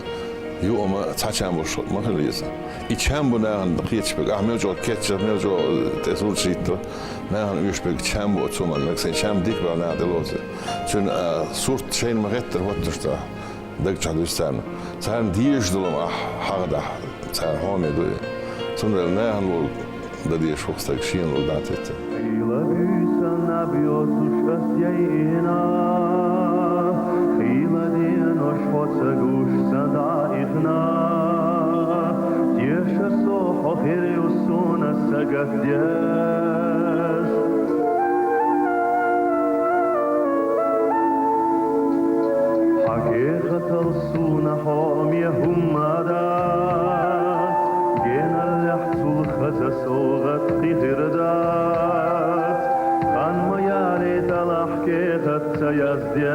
юума цхьа чам болуш ма хила иза. И чам бу нахана кхеташ берг. Ахь мел чӀогӀа кечча, мел чӀогӀа тӀе сурт шийтта, нахана оьшуш берг чам бу оцу хӀуманна. Сайн чам дика бахьана наха тӀелоцу. Цуьнан, а, сурт шайна ма-хеттара хӀотташ ду ахь, даг чохь дуьсу царна. Царна дезаш долу ахь хьагӀадахь, царна хьоме ду и. Цундела нахана лур дан дезаш ву стаг шена лур дӀа а теттина. Хила буьйса наб йоцуш ас яйина, хила денош хьо ца гуш сан дӀа а ихна, теша со хьо хир ю суна сагатдеш. Хьан кехатал суна хьоме хӀумма дац, геналлехь цул хаза совгӀат кхин хир дац. Хан ма яре далахь кехат ца яздеш.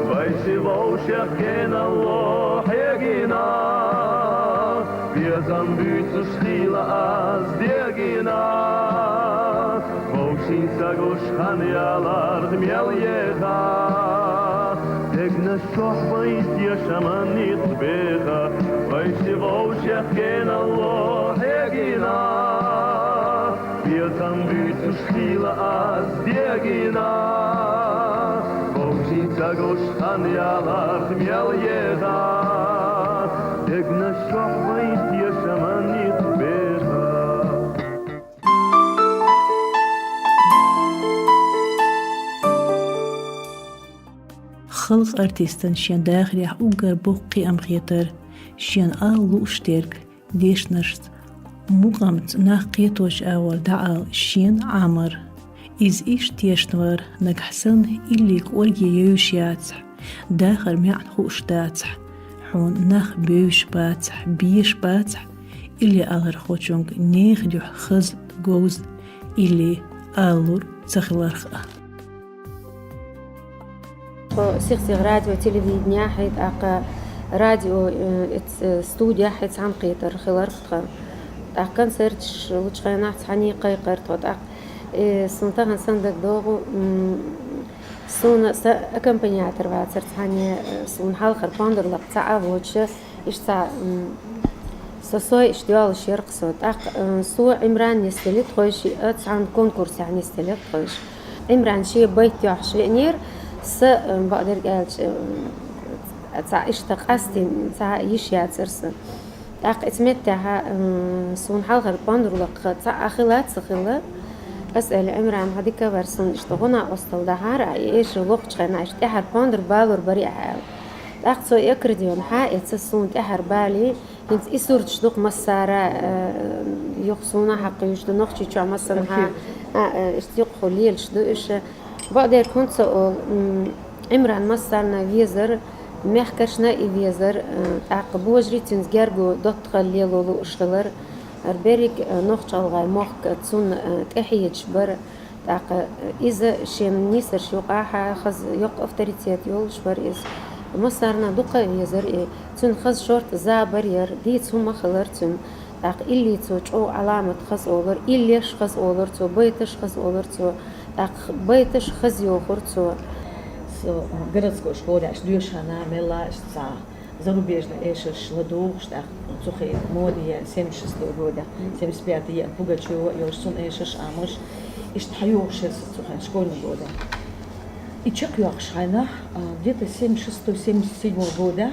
Вайши вовшех геналло хьегина, безам буьйцуш хила ас дегина. Вовшийн ца гуш хан яларх мел еха, дегнаш чохь байн тешаман ницкъ беха. Вайши вовшех геналло хьегина, безам буьйцуш хила ас дегина. Вовшийн ца гуш хан яларх мел еха, дегнаш чохь байн тешаман ницкъ беха. Халкъан артистана шен дахарехь уггар боккха кхиам хетара, шена ала лууш дерг, дешнашца, мукъамца нах кхеточу агӀор дӀаала шена Ӏамар. Иза иштта тешна вара, нагахь санна илли кӀорге евзаш яцахь, дахар маьӀна хууш дацахь, хьуна нах бевзаш бацахь, безаш бацахь, илли алархочуьнга нехан дуьхьа хаза, говза илли ала лур ца хиларх а. Тхо сих-сиха радио, телевиденехь, тӀаккха радио, э, эц-, э, студиехь цхьаьна кхетар хиларх тхан. ТӀаккха концерташ лучу хенахь цхьаьна кхайкхар тхо. ТӀаккха, э, суна тахана санна дагадогӀу, м, суна сан аккомпаниатор вацара цхьаьна, э, суна хьалхара пондар лакха цхьа а воцуш, иштта цхьа, м, со сой иштта йолуш яра-кх со. ТӀаккха, э, со, Ӏимран нисделира тхойша, а, цхьана конкурсехь нисделира тхойша. Ӏимран шен байт йохьуш веанера, са, э, бакъдерг аьлча, э, цхьа иштта къастийна, цхьа йиш яцара сан. ТӀаккха эца меттехь, э, суна хьалхара пондар лакха цхьа а хилла а ца хилла, ас аьлла: «Ӏимран, хьан дика вара, суна иштта гӀо-накъосталла дахьара, а и эшар лохучу хенахь иштта тӀаьхьара пондар балор барий ахьа», — аьлла. ТӀаккха цо и аккордеон хьаэца суна тӀаьхьара балий, хӀинца и сурташ ду-кх массара, э, юха суна хьакхуьйсуш ду, Нохчийчохь массанхьа, архив. А, э, иштта юкъахула лелаш ду уьш. Бакъдерг хӀунда ца олу, м, Ӏимран массарна везара, мехкаршна и везара, э, тӀаккха божарий цуьнца герга доттагӀалла лело лууш хилар, хӀара берриг, э, нохч-гӀалгӀай мохк цунна, э, тӀехьедаш бара. ТӀаккха иза шен нийсарш юкъахь хаза йоккха авторитет йолуш вара иза. Массарна дукха а везара и. Цуьнан хаза шорта забар яра, дийца хӀума хилар цуьнан. ТӀаккха илли цо чӀогӀа Ӏаламат хаза олура, иллеш хаза олура цо, байташ хаза олура цо. ТӀаккха байташ хаза йохура цо. Со городской школехь доьшуш хьана, мелла а цхьа зарубежный эшарш ладугӀуш, тӀаккха цу хенахь моде семьдесят шестой года, семьдесят пятый Пугачёва а йолуш, цуьнан эшарш а, амалш, иштта хьайогӀуш яра со цу хенахь школьный года. И чекхйоккхуш хьайнахь, а, где-то семьдесят шестой, семьдесят седьмой года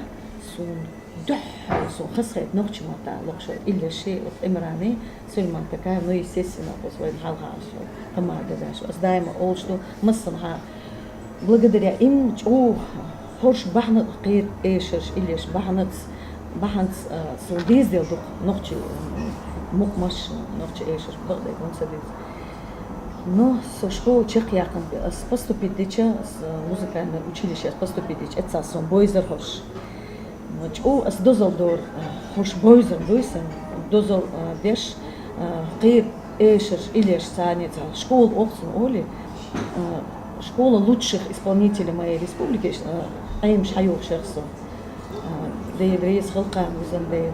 суна Дуьххьара сона хазахета нохчийн маттахь лоархӀаш вар Ильяши, Ӏимрани, Сулейман Такаев, ну, естественно, оцу вайн хьалха аш, Тамара Дадашева. Ас даима олуш ду, массанхьа благодаря им чӀогӀа хӀорш бахьана кхета эшарш, Ильяш бахьанаца, бахьанца, а, сона дезаделла ду-кх нохчийн, м, мукъамаш, нохчийн эшарш, бакъдерг хӀунда ца деза. Но со школа чекхъяьккхина, ас поступить дича, ас музыкальное училище поступить дича, эццахь сона бовзар хӀорш. ЧӀогӀа ас дозалла дора, а, хӀорш бовзар дуй сан, дозалла, а, деш, а, кхета эшарш, Ильяш, царна цхьа школа охцун олий, а, школа лучших исполнителей моей республики, а, Ӏемаш хьайохуш яра со. А, Дела реза хила кхарна вузан Дела.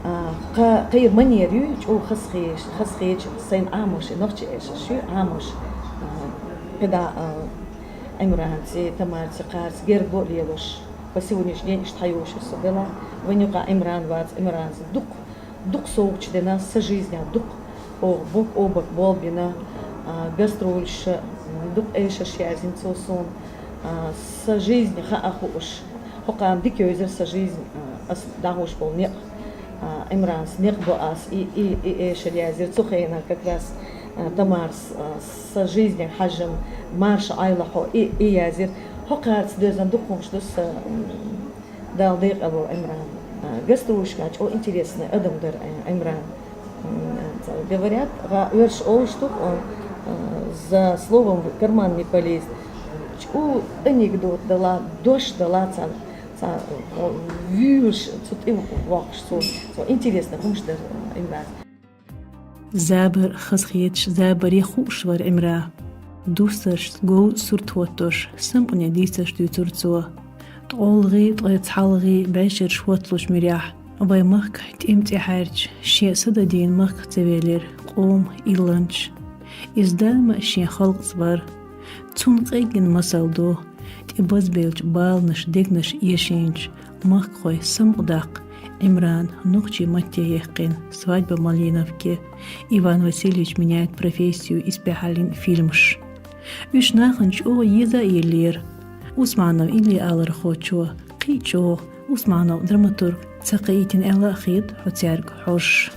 А, кха-, кхера манера ю, чӀогӀа хазахе-, хазахеташ, сайна Ӏамош, нохчийн эшарш ю, Ӏамош, а, кхидӀа, а, Ӏимранций, Тамарций, кхарций герга а лелош. По сегодняшний день иштта хьайохуш яра со делахь. Вайн юкъахь Ӏимран вац, Ӏимранца дукха, дукха совгӀаташ дина, сан жизнехь дукха оха бок о бок болх бина, а, гастролаш, м, дукха эшарш яздина цо суна, а, сан жизнь хаа хууш. ХӀокхарна дика йовзара сан жизнь, а, ас дӀахьош болу некъ, а, Ӏимранца некъ бо ас, и, и, и эшар яздира цу хенахь как раз, а, Тамарас, а, сан жизнех хьажжам, марша Ӏайла хьо, и, и яздира. ХӀокхарца доьзна дукха хӀумаш ду сан, м, Дала декъал волу Ӏимран. А, гастролашкахь чӀогӀа интересный адам дара, а, Ӏимран. М, а, говорят, гӀа оьрсаша олуш ду, а, а, за словом в карман не полезть. ЧӀогӀа анекдот дала, дош дала царна, царна, а, вуьйш, цу тӀе воккхуш, цо, цо интересный хӀумаш дара, а, Ӏимран. Забар хазахеташ, забаре хууш вара Ӏимран. Дустаршца говза сурт хӀоттош, самукъане дийцарш дуьйцура цо. ТкъолгӀий, ткъе цхьалгӀий бӀешераш хӀотталуш мирехь, вайн махкахь тӀем тӀе хьаьрча, шен са дадийна махках ца велира къоман илланча. Иза даима шен халкъаца вара. Цунна къеггина масал ду, тӀе базбеллачу баланаш дегнаш эшийначу махкахойн самукъадаккха Ӏимрана нохчийн матте яьккхина «Свадьба в Малиновке», «Иван Васильевич меняет профессию» испехьаллин фильмаш. Уьш нахана чӀогӀа еза а еллера. Усманов Илли алархочо кхин а чӀогӀа Усманов драматург ца кхийтина аьлла а хета хьо цаьрга хьожуш.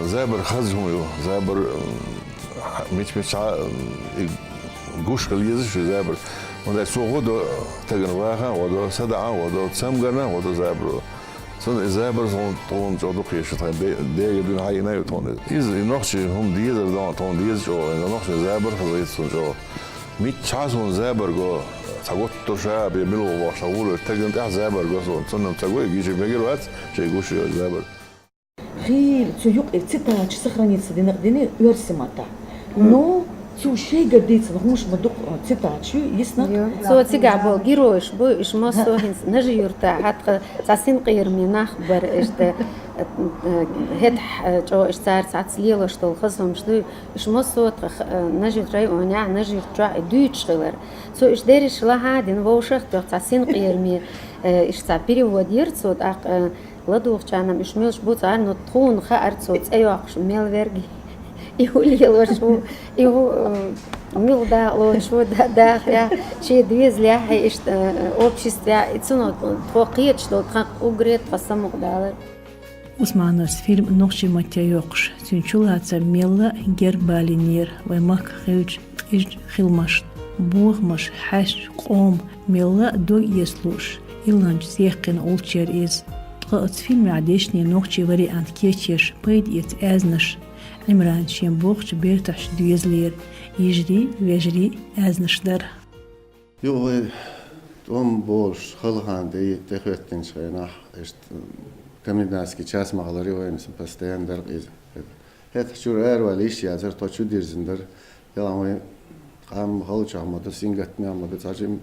Забар хаза хӀума ю. Забар, м, мича-мича, м, и гуш хила еза шу забар. ХӀунда аьлча цо гӀо до тагана ваха а гӀо до, садаӀа а гӀо до, цамгарна а гӀо до забаро. Цунна и забар тхуна, тхуна чӀогӀа дукха еза шу тхайн бе-, дега дуьйна хьаийна ю тхуна иза. Иза и нохчийн хӀума дезар ду тхуна деза чӀогӀа, и нохчийн забар хаза хета цунна чӀогӀа. Миччахьа суна забар го, цхьа гуттар ша а бен, мила ву бохуш, тхьа вуьйлуш, тагана тӀехь забар го суна. Цунна ца го, и гича мегар вац, шайн гуш йо забар. Хийла цу юкъе цитаташ сохраниться динарг дина оьрсийн маттахь. Но цо шайгара дийцина хӀумаш ма дукха, а, цитаташ ю, йиснарг. Йо. Цо цигахь болу геройш бу, уьш массо а хӀинца Нажи-Юьртахь хьатта цхьа синкъераме нах бара, иштта, э, э, хӀетахь, э, чӀогӀа уьш цара цхьацца лелош долу хаза хӀумаш дуй, уьш массо а тхан, э, Нажи-Юьрт районехь, Нажи-Юьрт чохь и дуьйцуш хилар. Цо уьш дерриш лахьа а дина, вовшах а тоьхна цхьа синкъераме, э, иштта цхьа перевод йира цо, тӀаккха, э, ладугӀучарна уьш муьлш бу цара, но тхуна хаьара цо цӀе йоккхуш мел верг, и хӀун лелош ву, и хӀун, э, муьлха дакъа лоцуш ву, да-, дахарехь, шен доьзалехь, иштта, э, обществехь, и цунах тхо кхеташ долу, тхан уггаре тхан самукъадалар. Усмановс фильм нохчийн матте йоккхуш, цуьнан чулацам мелла а герга балийнера вайн махкахь хиллачу къизачу хиламашна. Бохамаш, хьаьшна, къоман мелла а дог эца лууш, илланчаца яьккхина олучу яра иза. Ткъа оцу фильмехь дешнийн нохчийн вариант кечъеш пайда эца аьзнаш, Ӏимрана шен бохучу бертахь доьзалера, йижарий, вежарий аьзнаш дара. Юха вай тӀом болуш, хала хан тӀе, тӀехӀоьттинчу хенахь, иштта комендантский час ма хиллара, вайна постоянно дара иза. ХӀетахь чуьра араваьлла йиш яцара, тхо чу дирзина дара. Делахь вайн къам халчохь ма ду, сингаттамехь ма ду, цхьа жима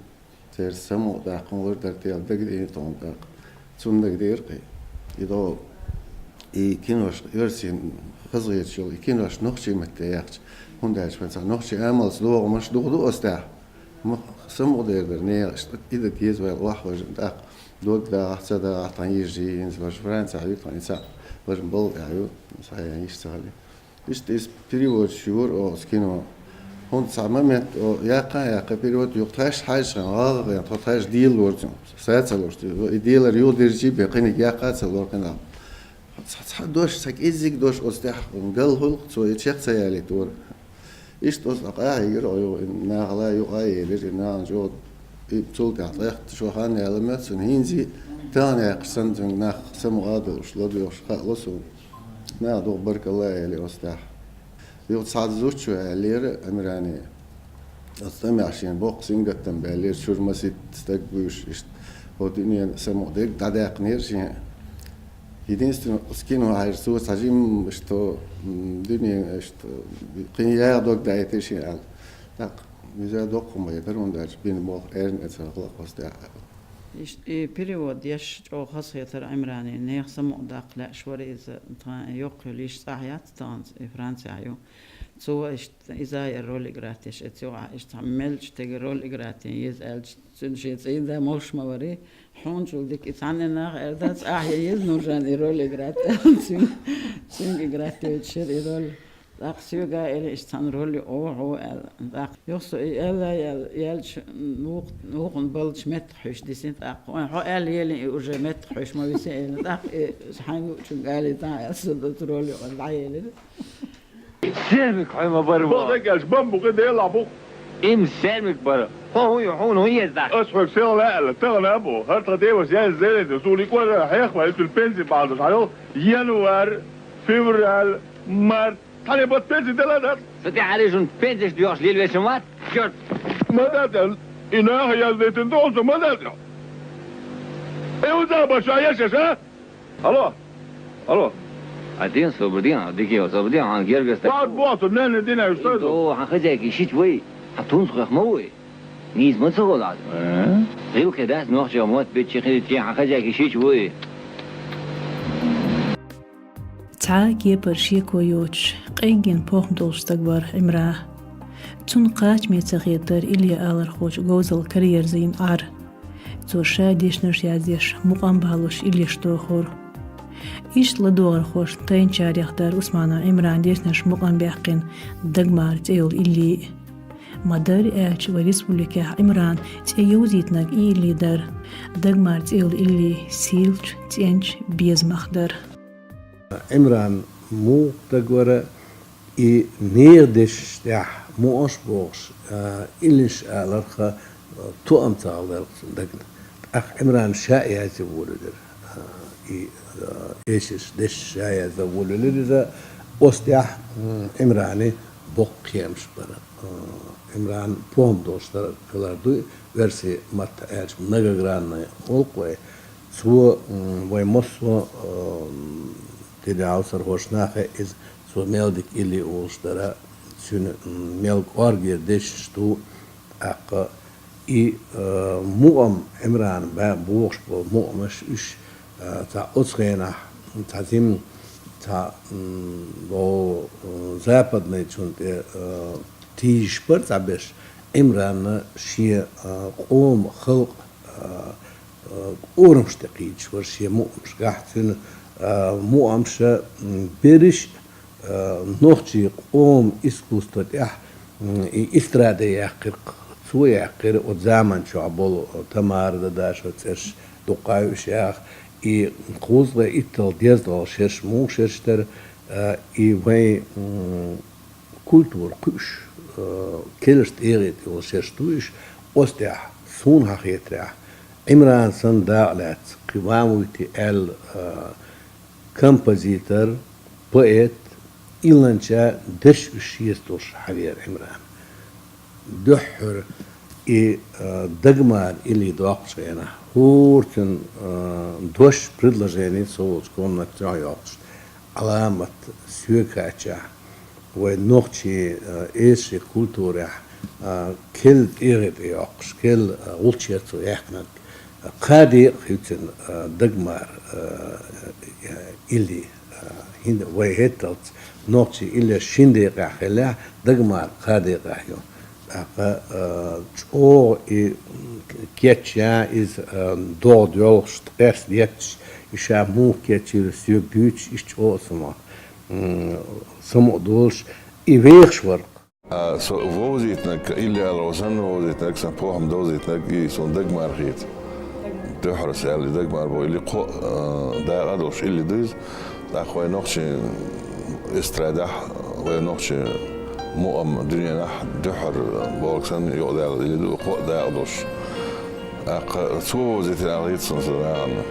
церан самукъадаккха хӀума лур дара, тӀе дагадеана тхуна тӀаккха. Цунна дагадеара кхин. И до, и кинош, оьрсийн хазахеташ йолу, и кинош нохчийн матте яьккхича, хӀунда аьлча вайн цхьа нохчийн амалца догӀмаш дукха ду оцу тӀехь. Ма самукъадер дара нехан, иштта и дан деза вай охьа важа тӀаккха. Дог дагӀахь, ца дагӀахь, тхан йижарий, хӀинца важа Францехь ю, тхан и цхьаъ важа балла тӀехь ю, схьаян йиш ца хилла. Иштта иза переводаш йора оха оцу кино. ХӀунда цхьа момент, о, яьккха а яьккха, перевод юха тхаьш хьажа хьайна, гӀагӀа гӀен, тхо тхаьш дийлалора цунна, сацалуш. И дийлар юха диржий бе, кхиниг яьккха а ца лора кхинал. Цхьа, цхьа дош, цхьа кӀеззиг дош оцу тӀехь гал хуьлу-кх цо, и чекх ца ялийта вара. Иштта оцу къахьийгира оха юха, и нахала юкъа а елира, и нахана чӀогӀа, и цул тӀаьхьа тӀехта шо хан яла моьтту цунна, хӀинца а тахана яьккхаш санна, цуьнга нах самукъа а долуш, ладоьгӀуш хаало суна. Наха дукха баркалла а аьлли оцу тӀехь. Юха цхьа зудчо аьллера Ӏимране. Оцу тӀамехь шена боккха сингаттам баьллера, чуьра масийтта стаг буьйш иштта. ХӀо дуьненан самукъа дерг дӀадаьккхинера шен. Единственно, оцу кино хьаьжча цо цхьа жимма иштта, м, дуьне иштта, кхин яха дог дайтира шен аьлла. ТӀаккха иза доккха ма дара, хӀунда аьлча бина болх эрна а ца хала оцу тӀехь. Иштта и перевод еш чӀогӀа хазахетара Ӏимране, нехан самукъадаккха лаьаш вара иза, тхан йоккха йолу йиша цӀахь яц тахана, и Францехь ю. Цо иштта иза а яра роль играть еш, оцу юкъахь иштта цхьа меллачу стеган роль играть ян еза аьлча, цуьнан шен цӀийнда молуш ма варий, хьуна чул дика и цхьанна нах аьлла дац, ахьа ян еза нужан и роль играть аьлла, цуьнга, цуьнга играть йойтуш яра и роль. ТӀаккха соьга а элира, иштта цхьана роль ю оха хьо аьлла. ТӀаккха юха со и аьлла, аьлла, яьлча, вукх-, вукхунна баллачу меттах хьуьйш дисина, тӀаккха, ой, хьо аьлла елина и уже меттах хьуьйш ма висина, элира. ТӀаккха и хьайна луучуьнга алий тахьа аьлла, со доцу роль ю, дӀаелира. Сермик хьо ма бара. Бо даггаш бамбукъи Дела бу. Им сермик бара. Хьо хӀун ю, хьуна хӀун еза дац? Ас хьоьга сел лаьа аьлла, тахана а бу. ХӀара тхан девас яьзза зерийта, суна и кӀора хьехаваьлла, и цуьнан пенси бахьалдаш хьайо, январь, февраль, март, цхьана бат пенси дела дац. Сан тӀе хьалийшун пенсиш доьхуш лелавечун вац, чёрт! Ма дац аьлла, и наха яздайтина доху со, ма дац аьлла. Э, уза баша яшаша? Алло! Алло! А дин собар дин, а дикий собар дин, а гергас так. Бац, бац, не, не, дин, а что это? О, а хозяйки шич вай, а тунс хах ма вай. Нийса ма ца гӀолахь. Э? Гилхи дац нохчо мотт бечи хилчи, а хозяйки шич вай. Цхьа а кепара шеко йоцуш, къеггина похӀма долуш стаг вара Ӏимран. Цунна кхачаме ца хетара Илли алархочу говзалла караерзийна Ӏар. Цо ша дешнаш яздеш, мукъам балош иллеш дохура. Иштта ладогӀархошна тайначарех дара Усманов Ӏимран дешнаш мукъам баьккхина Дагмар цӀе йолу илли. Ма-дарра аьлча, вайн республикехь Ӏимран цӀе йовзийтинарг и илли дара. Дагмар цӀе йолу илли сийлачу, цӀеначу безамах дара. Ӏимран муха стаг вара, и нехан дешнаш тӀехь мукъамаш бохуш, а, иллеш аларх, а, тоам ца хилла дара цуьнан дагна. ТӀаккха Ӏимрана ша а язъян волавелира, а, и, а, эшарш, дешнаш ша язъян волавелира иза. Оцу тӀехь, м, Ӏимрана боккха кхиамаш бара. А, Ӏимран похӀма долуш дара, хилар дуй, оьрсийн маттахь аьлча, многогранный олу-кх вай. Цо, м, вай массо а, м, тидеалсархошна хаьа иза, цо мел дика илли олуш дара, цуьнан, м, мел кӀоргера дешнаш ду, тӀаккха и, а, мукъам, Ӏимрана ба-, бохуш болу мукъамаш уьш, а, цхьа оцу хенахь, цхьа зим, цхьа, м, бо, а, западный чунна тӀе, а, тийжаш бара цхьаберш, Ӏимранна шен, а, къоман халкъ, а, а, орамаш тӀе кхийдаш вара шен мукъамашкахь, цуьнан, а, мукъамаша, м, берриш а, а, нохчийн къоман искусство тӀехь, м, и эстрада яьккхира, цо яьккхира, оцу заман чохь болу Тамара Дадашева цӀерш дуккха а ю уьш яха, и кхузткъе итталгӀа, дезткъалгӀа шераш муха шераш дара, а, и вайн, м, культура кхуьуш, а, керлачу тӀегӀи тӀе йолу шераш ду уьш, оцу тӀехь, суна хетарехь, Ӏимран санна дакъа лаьцна, кхин ван вуйти аьлла, а, композитор, поэт, илланча дерш уьш шеца долуш хьавеара Ӏимран. Дуьххьара и, а, Дагмар илли доккхучу хенахь, хӀора цуьнан, а, дош, предложени со волчу комнатехь йоккхуш, Ӏаламат соьга хаьттича, вайн нохчийн, а, эшарийн культурехь, а, керла тӀегӀи тӀе йоккхуш, керла, а, гӀулчаш яра цо яьккхинарг. Кхаа декъа хӀуьттина, а, Дагмар, а, илли, а, хӀинца вай хӀетталц нохчийн иллеш шина декъехь хиллехь, Дагмар кхаа декъехь ю. ТӀаккха, а, чӀогӀа и кечъян иза, а, догӀа доьлхуш, ткъеста етташ, и ша муха кечйира соьга дуьйцуш, иштта чӀогӀа самукъа, м, самукъа долуш, и вехаш вара-кх. А со вовзийтинарг, илли аьлла, санна вовзийтинарг, сан похӀма довзийтинарг, и суна дагмар хета. Дуьххьара со аьлла, дагмар бу, илли кхо, а, дакъа долуш, илли ду иза. ТӀаккха вай нохчийн эстрадехь, вай нохчийн мукъам дуьненахь дуьххьара бохург санна юкъадаьлла, илли ду, кхо дакъа долуш. ТӀаккха цо вовзийтина аьлла хета суна сан нахана.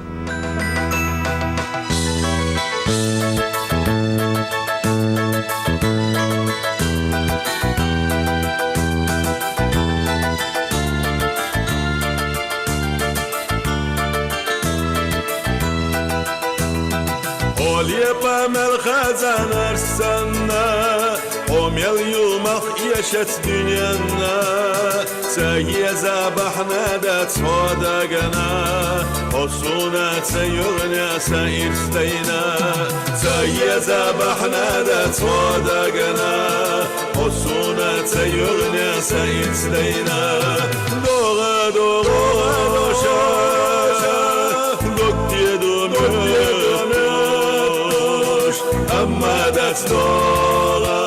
Хьо лепа мел хазанаш санна, хьо мел юмах эшац дуьненна. Ца еза бахьана дац хьо дагана, хьо суна ца йогӀна сан ирс дайна. Ца еза бахьана дац хьо дагана, хьо суна ца йогӀна сан ирс дайна. ДогӀа, догӀа, догӀа, дог деду муьлхуш, амма дац догӀа.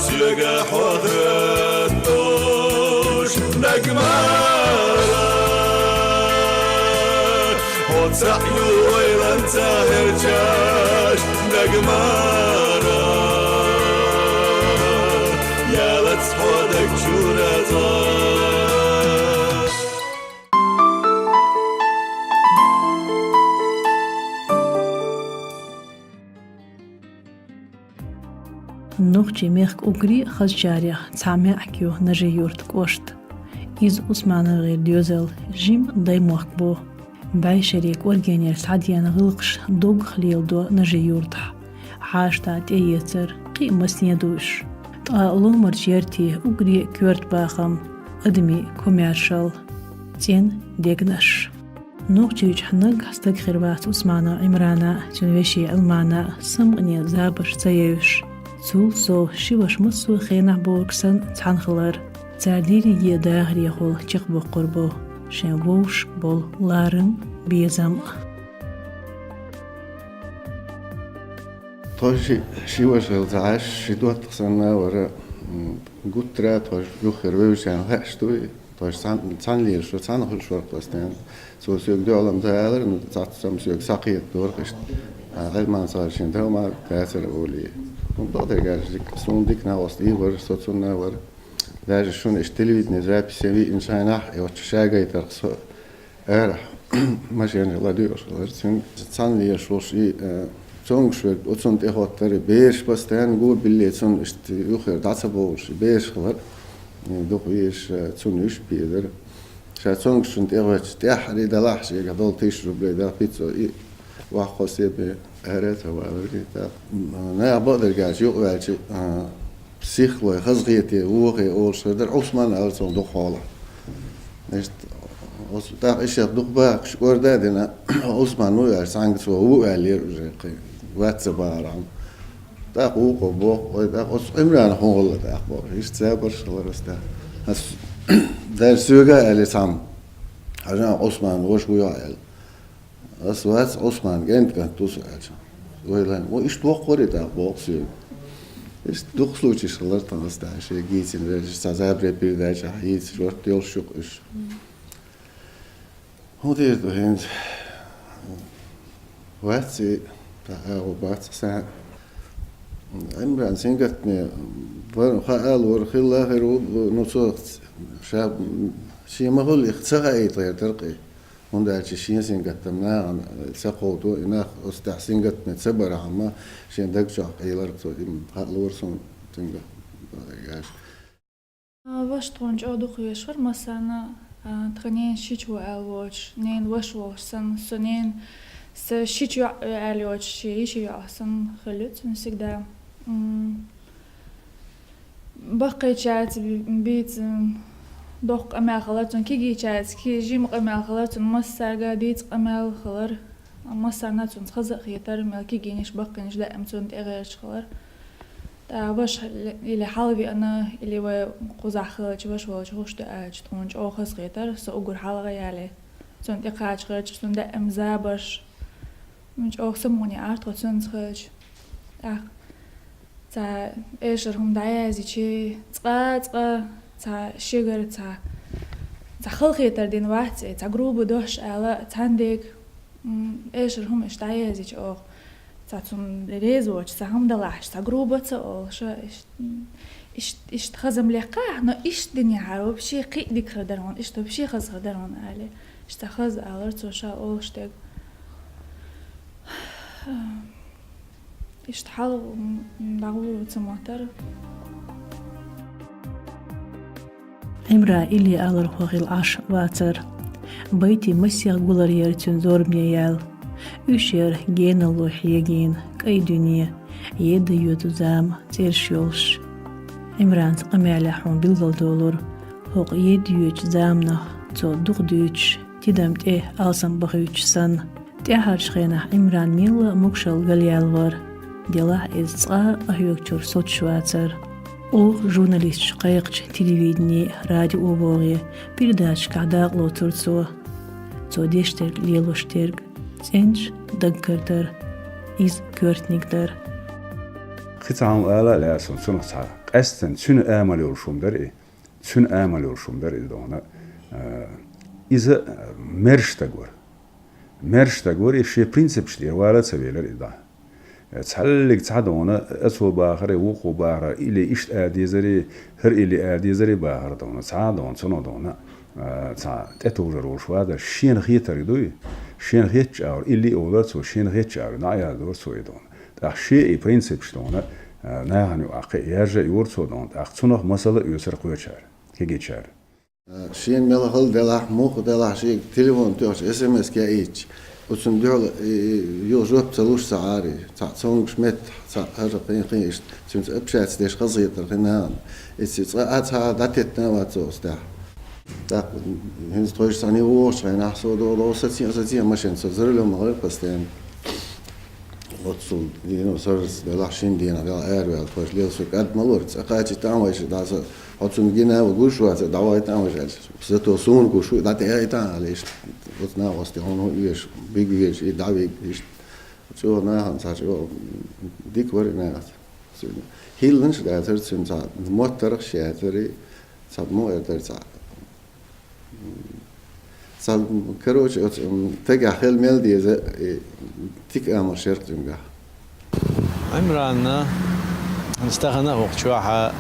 Соьга хьо хӀоьттуш дагмара, хьо цхьаъ ю ойланца хӀерчаш дагмара. Ялац хьо даг чура цкъа. Нохчийн мехка уггаре а хазачарех цхьа маьӀак ю Нажи-Юрта кӀошт. Иза УсмановгӀеран доьзал, жима даймохк бу. БӀешерийн кӀоргенера схьадеана гӀиллакхаш доггах леладо Нажи-Юртахь. Хьашташ тӀеэцар, кхин а масане а ду уьш. Ткъа ломарчу яртийн уггаре а коьрта бахам, адамийн комаьршалла, цӀена дегнаш. Нохчийчохь наггахь стаг хир вац Усманов Ӏимрана, цуьнан вешин Ӏилмана самукъане забарш ца евзаш. Цул сов ши ваша массо а хенахь бохург санна цхьаьна хилар, цара дерриге а дахарехула чекхбоккхур бу шайн вовшашка болу ларам а, безам а. Тхо ши, ши ваша хилла ца Ӏаш, ши доттагӀа санна а вара, м, гуттара а тхо юххера вевзачарна хаьаш дуй. Тхо цхьаьна, цхьаьна лелаш вара, цхьаьна хуьлуш вара тхо стенна. Цо соьга дуьхьал-м ца алара, ну, цхьацца-м соьга схьакхета дора иштта. А, Ӏилманца шен товмар дацара олий. Ну, бакъдерг аьлча, дика, суна дика накъост и вара, со цунна а вара. Даже шуна иштта телевидение записе виъначу хенахь, и оцу ша гайтарх со арахь машенахь ладуьйгӀуш хилар. Цуьнан цхьаьна лелаш волуш и, э, цомгуш верг, оцунна тӀехӀоттара, бераш постоянно го билле, цунна иштта юххера дӀа ца бовлуш, бераш хилар. Дукха везаш, цунна уьш а безара. Ша цомгушчунна тӀехӀоьттича, тӀаьххьара и далахь шега долу тысяча рублей, дала пиццо и ваххо себе ара а ца валар и. ТӀаккха, м, наха бакъдерг аьлча, юкъаваьлча, а, психлой, хазахете, вохе олуш хир дара, Ӏусман аьлла цунна дукха хьолахь. Иштта, оцу тӀаккха и шех дукха бахкаш кӀорда а дина, Ӏусман ву аьлча, цхьаьнгга цо ву аьллера уже, кхин вац ца бахархьама. ТӀаккха вукхо боху, вай тӀаккха оцу Ӏимрана хӀун гӀуллакх тӀаккха боху. Иштта забарш хилар аса тӀаккха. Ас даже соьга а аьлла цхьамма, хьажа, Ӏусман ваша вуй хьо аьлла. Ас вац, Ӏусман кӀентан кӀант ву со аьлча. Вай лан, вай иштта воккхур и тӀаккха боху соьга. Иштта дукха случайш хилар тхан аса тӀаккха шен гийцина вежарша, цхьа забаре передача хьийца, шорта йолуш ю-кх уьш. ХӀун дийр ду хӀинца? Вац и, тхан агӀо бац сан. Ӏимран сингаттаме вара, хаа лора, хилла хир ву, ну, цо ша, шен ма-хуьллу их ца хаийта гӀертара кхин. ХӀунда аьлча шен сингаттам нахана ца кховдо, и нах оцу тӀехь сингаттаме ца бархьама, шен даг чохь къийлар цо, и хаа лора суна сингаттам. А, ваша тхуна чӀогӀа дукха везаш вара массарна, а, тхан ненан шича ву аьлла воцуш, ненан ваша волуш санна, со ненан, сан шича йоӀ аьлла йоцуш, шен йишин йоӀ санна хилла ю цуьнан сигда. М, баккхийчаьрца би-, бийца доккха къамел хилар цуьнан, кегийчаьрца ки-, жима къамел хилар цуьнан, массаьрга дийца къамел хилар, массарна цуьнца хаза а хетара, мел кегийнаш, баккхийнаш даим цунна тӀегӀерташ хилар. ТӀаккха ваша или хьалавеана, или вай кхузахь хилча, ваша волчу хӀуш ду аьлча, тхуна чӀогӀа хазахетара, со уггар хьалха яле. Цунна тӀекхача хилча, цунна даим забарш. ЧӀогӀа самукъане Ӏара тхо цуьнца хилча. ТӀаккха Цхьа эшар хӀума дӀаязйичи, цкъа-цкъа цхьа шегара цхьа, цхьа халахетар дина вац, э, цхьа груба дош ала, цхьан дег, м, эшар хӀума иштта дӀаязйичи оха. Цхьа цунна реза воацаш, цхьа хӀама далахьаш, цхьа груба ца олуш, иш-, иш-, иштта хазам лекхахь, но иштта динехьара вообще кхин а дика хир дара хьуна, иштта вообще хаза хир дара хьуна, али. Иштта хаза алар цо ша олуш дерг. Иштта хьал, м, дӀагӀо ца моттара. Ӏимран илли алархо хилла Ӏаш вацара. Байтий масех гулар яра цуьнан зорбане яьлла. Уьш яра геналло хьегийна, кӀайн дуьне, едда йоьду зама цӀераш йолуш. Ӏимранца къамелехь хьуна билгалдолура, хӀокху едда йоьдучу заманах цо дукха дуьйцуш, тидам тӀе алсам бахуьйтуш санна. ТӀаьхьарчу хенахь Ӏимран мелла а могушалла галъяьлла вара, делахь иза цкъа а къахьоьгучуьра соцуш вацара. Оха журналисташ кхайкхича телевидени, радио богӀе, передачашкахь дакъа лоцура цо. Цо деш дерг, лелош дерг, цӀеначу даггара дара, иза коьртаниг дара. Кхин цхьа хӀума ала а лаьа суна, цунах цхьа къаьсттина цуьнан амал йолуш хӀума дара и, цуьнан амал йолуш хӀума дара иза дохана. А, иза, а, маьрша стаг вара. Маьрша стаг вара и, шен принципаш тӀера вала а ца велира и дӀа. Цхьаллиг цхьа дохана, ацо бахара, вукхо бахара, или иштта а дезара, хӀара или а дезара бахара дохана, цхьа а дохана, цунах дохана, а, цхьа тӀетовжар волуш вадар, шена хетарг дуй, шена хетча агӀор, или а олура цо, шена хетча агӀор, дӀа а яздора цо и дохана. ТӀаккха шен и принципаш дохана, а, нахана юкъахь кхин а яржа а йора цо дохана, тӀаккха цунах масала а оьцура кхечара, кегийчара. Шена мел хала делахь, муха делахь, шега телефон тоьхча, эс эм эс яийча, оцунна дуьхьал, и, и, юха жоп ца луш ца Ӏари, цхьаъ цомгуш меттахь, цхьаъ хӀара кхин-кхин иштта, цуьнца общаться деш хазахетар хин нахана. Иза цкъа а цхьа а дӀатеттина а вац оцу тӀехь. ТӀаккха хӀинца тхойша цхьаьна вогӀучу хенахь, со догӀу, догӀу, сацийна, сацийна машина, со за рулём ма гӀира постоянно. Оццул дийно сарралц делахь, шина дийнахь делахь араваьлла, тхойша лела со кӀад ма лора, цӀа кхачийта а вайша, дӀа со, хьо цунна гина а ву гуш вац, дӀавайта а вайша аьлла. Зато суна гуш ву, дӀатӀеайта а аьлла иштта. Оцу накъостий хьуна хӀун оьшу, бига везаш, и дӀавига иштта. ЧӀогӀа нахана цхьа чӀогӀа дика вара и нахаца. ХӀилланаш а дацара цуьнан цхьа, моттаргӀаш яцара, цхьа муха эр дара цхьа. Цхьа, короче, оцу, м, тагахь хила мел деза, и, дика амалш яра-кх цуьнгахь. Ӏимранна, стахана а хӀокху чохь а,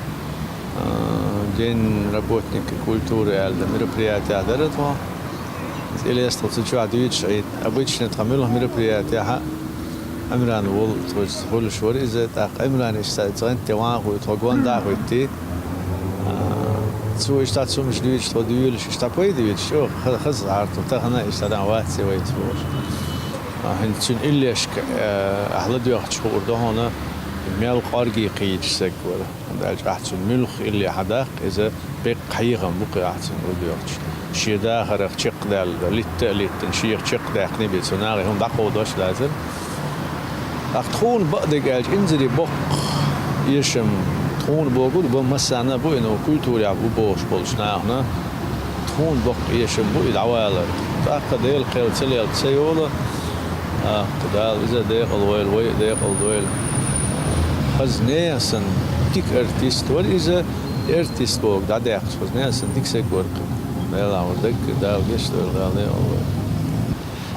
а, День работника культуры аьлла мероприятие дара тхо. Цкъа леста тхо цу чохь дуьйцуш Ӏийна. Обычно тхан муьлхха мероприятехь а Ӏимран волу, то есть, хуьлуш вара иза, тӀаккха Ӏимран иштта цӀа гӀанта тӀе ван а хуьйту, тхо гонда а хӀуьттий. А, цо иштта цумаш дуьйцуш, тхо дуьйлуш, иштта пайда виташ, чӀогӀа ха-, хаза гӀарта, тахана иштта дӀа вац и вайца бохуш. А, хӀинца цуьнан иллешка, а, ахь ладоьгӀча хуур ду хьуна, мел кӀоргий кхийдаш саг вара. ХӀунда аьлча ахь цуьнан муьлхха илли хьадаккха, иза беккъа хьехам бу кхин ахь цуьнан ладоьгӀча. Шен дахарх чекхдаьлла, литта а литтина, шех чекхдаьккхина бен цо нахе хӀума дӀакховдош а дацара. ТӀаккха тхуна бакъдерг аьлча, инзаре боккха эшам тхуна богу, бан массарна а бу, и, ну, культурехь бу бохуш болчу нахана. Тхуна боккха эшам бу и дӀавалар. ТӀаккха Делан кхел ца лелча ца йолу, а, Дала иза декъала войла, вай а декъала дойла. Хаза нехан санна дика артист вара иза, артист боху дӀадаьккхича, хаза нехан санна дика саг вара-кх. Делахь вара даггара Дала гечдойла, Дала декъала войла.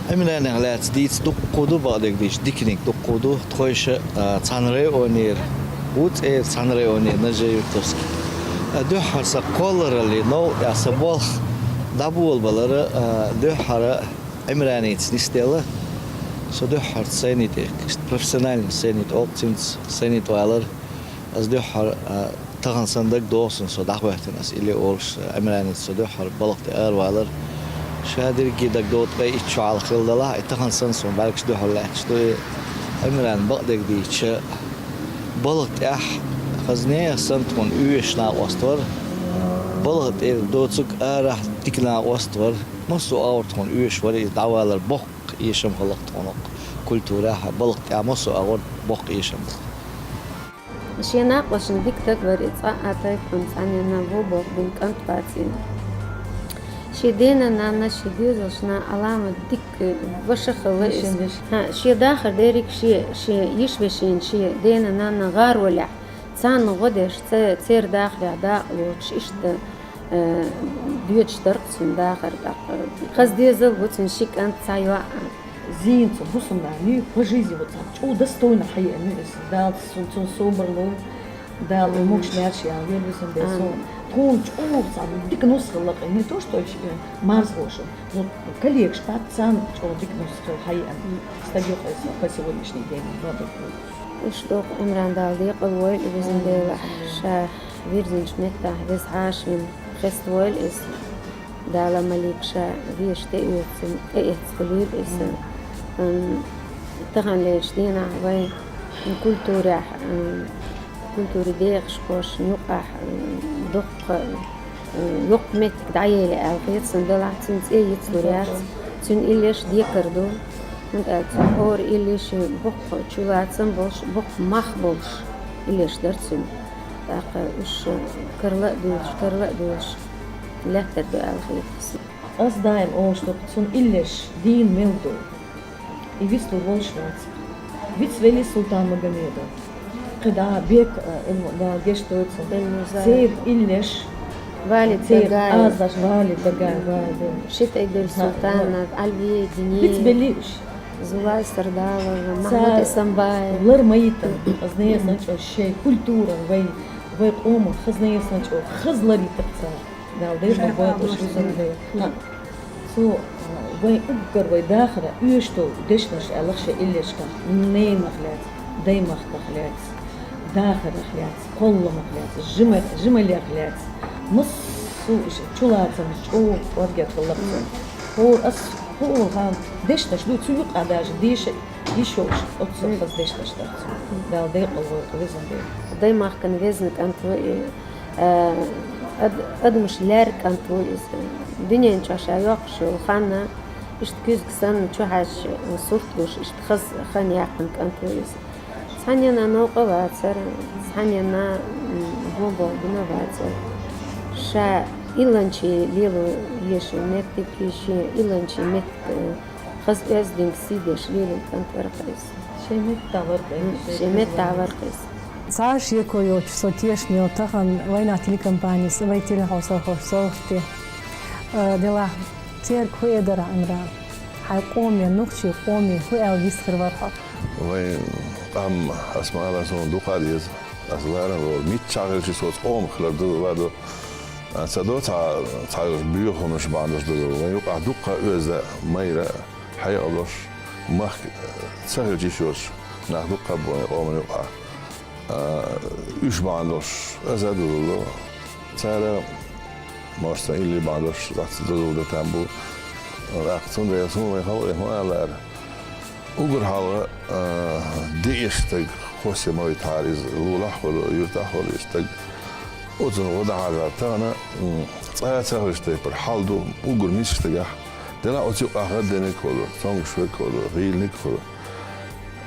Ӏимранах лаьцна дийца дуккха ду, бакъдерг дийцича, диканиг дуккха ду. Тхойша, а, цхьана районера ву цӀера, цхьана районера Нажи-Юртовск. А, дуьххьара сан кхоллараллин новкъа тӀехь сан болх дӀаболабалара, а, дуьххьара Ӏимраница нисделла. Со дуьххьара сцени тӀе, профессиональный сцени тӀе, олу цуьнца сцени тӀе валара. Ас дуьххьара, а, тахана санна дагадогӀу суна, со дӀахӀоьттина ас илли олуш, Ӏимраница со дуьххьара балха тӀе аравалар. Ша дерриге дагадогӀу, ткъе итт шо хьалха хилла делахь а, и тахана санна суна бӀаьргаш дуьхьал лаьтташ ду, и Ӏимран бакъдерг дийцича, балха тӀехь хаза нехан санна тхуна оьшуш накъост вара. Балха тӀера доцург арахь дика накъост вара. Массо а агӀор тхуна оьшуш вара, иза дӀавалар боккха эшам хилла-кх тхуна культурехь, балха тӀехь массо а агӀор боккха эшам хилла. Шен накъосташна дика стаг вара и, цкъа а тайпана цхьанна ву боху бина кӀант вацара. Шен дена-нанна, шен доьзалшна Ӏаламат дика ваша хилла иза. ХӀаъ, шен дахар дерриг шен, шен йиш-вешина, шен дена-нанна гӀаролехь, Царна гӀо деш, ца-, церан дахарехь дакъа лоцуш, иштта, э, доьдуш дара-кх цуьнан дахар тӀаккха. Хаза дезал бу цуьнан ши кӀант, цхьа йоӀ. Зийна цу бусалба нана юй, по жизни вот цхьа чӀогӀа достойно хьаеана ю иза. Дала цунна собар лойла, Дала могуш-маьрша ялавойла, везан Дела. Амин. Суна, тхуна чӀогӀа цхьа дика нус хилла-кх, не то что, э, марзхоша, но коллегаш бац, царна чӀогӀа дика нус хилла хьаеана стаг ю-кх иза по сегодняшний день. Уьш дукха Ӏумран Дала декъалвойла, везан Дела, ша вирзинчу меттехь веза хьаша вина хеставойла иза. Дала малик ша везаш тӀеоьцу, тӀеэцна хуьлийла иза. М, таханлерчу дийнахь вайн культурехь, м, культурин декъашхошна юкъахь, м, дуккха, м, йоккха меттиг дӀаелла аьлла хета суна, делахь цуьнан цӀе йицлур яц, цуьнан иллеш декар ду. ХӀунда аьлча цуьнан хӀора иллеш боккха чулацам болуш, боккха мах болуш иллеш дара цуьнан. ТӀаккха уьш карла а дуьйлуш, карла а дуьйлуш лаьттар ду аьлла хета суна. Ас даим олуш ду, цуьнан иллеш дийна мел ду. И вицлур волуш вац. Вицвелла Султан-Магомедов. КхидӀа Бек, э, Дала гечдойла цунна. Эльмузаев. Церан иллеш. Валид Дагаев. Церан азаш Валид Дагаев, Валид. Шитайбел Султанов, Альви Дини. Вицбелла уьш. Зулай Сардалова, Махмуд Эсамбаев. Лар ма йитина, хазна ясанчо шайн культуран вай, вай къоман хазна ясанчо хаза лар йитира цара. Дала дайша вай къош вузам дела. Цо, а, вайн уггар вай дахара оьшуш долу дешнаш аьлла шен иллешкахь, ненах лаьцна, даймахках лаьцна, дахарах лаьцна, кхолламах лаьцна, жима-, жималех лаьцна. Массо а иша чулацамаш чӀогӀа кӀоргера хилла-кх цуьнан. ХӀора ас, хӀора хан дешнаш ду, цу юкъа даже деша йиш йолуш, оццул хаза дешнаш дара цуьнан. Дала декъалвойла, везан Дела. Даймахкана везна кӀант ву и. Э, ад-, адамаш лаьрра кӀант ву иза. Дуьнен чохь ша йоккхуш йолу ханна, иштта куьзга санна чу хьаьжча, сурт гуш, иштта хаза хан яьккхина кӀант ву иза. Цхьаннена новкъа вацара, цхьаннена, м, бо-бо бина вацара. Ша илланчий лело еза меттиг, шен илланчий меттиг, э, хаза оьздангалла сий деш лелийна кӀант вара-кх иза. Шен меттахь вара-кх иза. М, шен меттахь вара-кх иза. Цхьа шеко йоцуш со тешна йо тахана вайнах телекомпанис, вай телехьовсархошца совгӀатте. Э, делахь, церан хӀу эр дара, Ӏимран? Хьайн къоме, нохчийн къоме хӀу аьлла вистхир вара хьо? Вайн къам, ас ма-аллара, суна дукха а деза. Ас ларам лору, миччахь хилча со цу къомах хилар дозалла а ду. А, ца до цхьа, цхьа боьха хӀуманаш бахьана долуш дозалла. Вайн юкъахь дуккха а оьзда майра, хьекъалош, махка ца хилча йиш йоцуш нах дуккха а бу вайн къоман юкъахь. А, уьш бахьана долуш аса а дозалла. Цара, может, сан илли бахьана долуш, цхьацца дозалла дан там бу. ТӀаккха цундела суна вайн халкъе хӀун ала лаьара? Уггар хьалха, а, диъ стаг, хӀосе ма витахьара иза, лулахь а хуьлу, юьртахь а хуьлу и стаг. Оцунна гӀо дан хьажахьара тахана, м, цкъа а ца хилча тайпара хьал ду уггар нисчу стагехь. Делахь оцу юкъахь гӀаддинарг а хуьлу, цомгуш верг а хуьлу, гӀийланиг а хуьлу.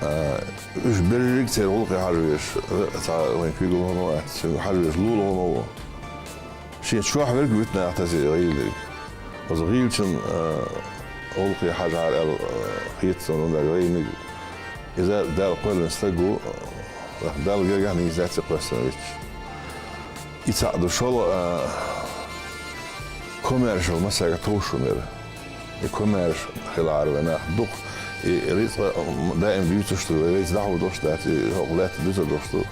А, уьш берриг церан гӀуллакхе хьажа везаш, а, цхьа вайн куьйгалла хӀума вац, цуьнга хьажа везаш лула хӀума ву. Шен чохь верг вуьту наха тасий гӀийланиг. Оцу гӀийлачун, а, гӀуллакхе хьажахьара аьлла, а, хета суна, хӀунда аьлча гӀийланиг иза Далла кхоьллина стаг ву, а, Далла гергахь нийса дац и кхоьссина вичча. И цхьаъ ду, шолгӀа, а, комаьршалла массаьрга товш хӀума яра. И комаьрша хилахьара вайн нах дукха. И рицкъа даим дуьйцуш ду, вай вайца дӀахьур долуш дац, и хӀокху лаьтта дуьсур долуш ду.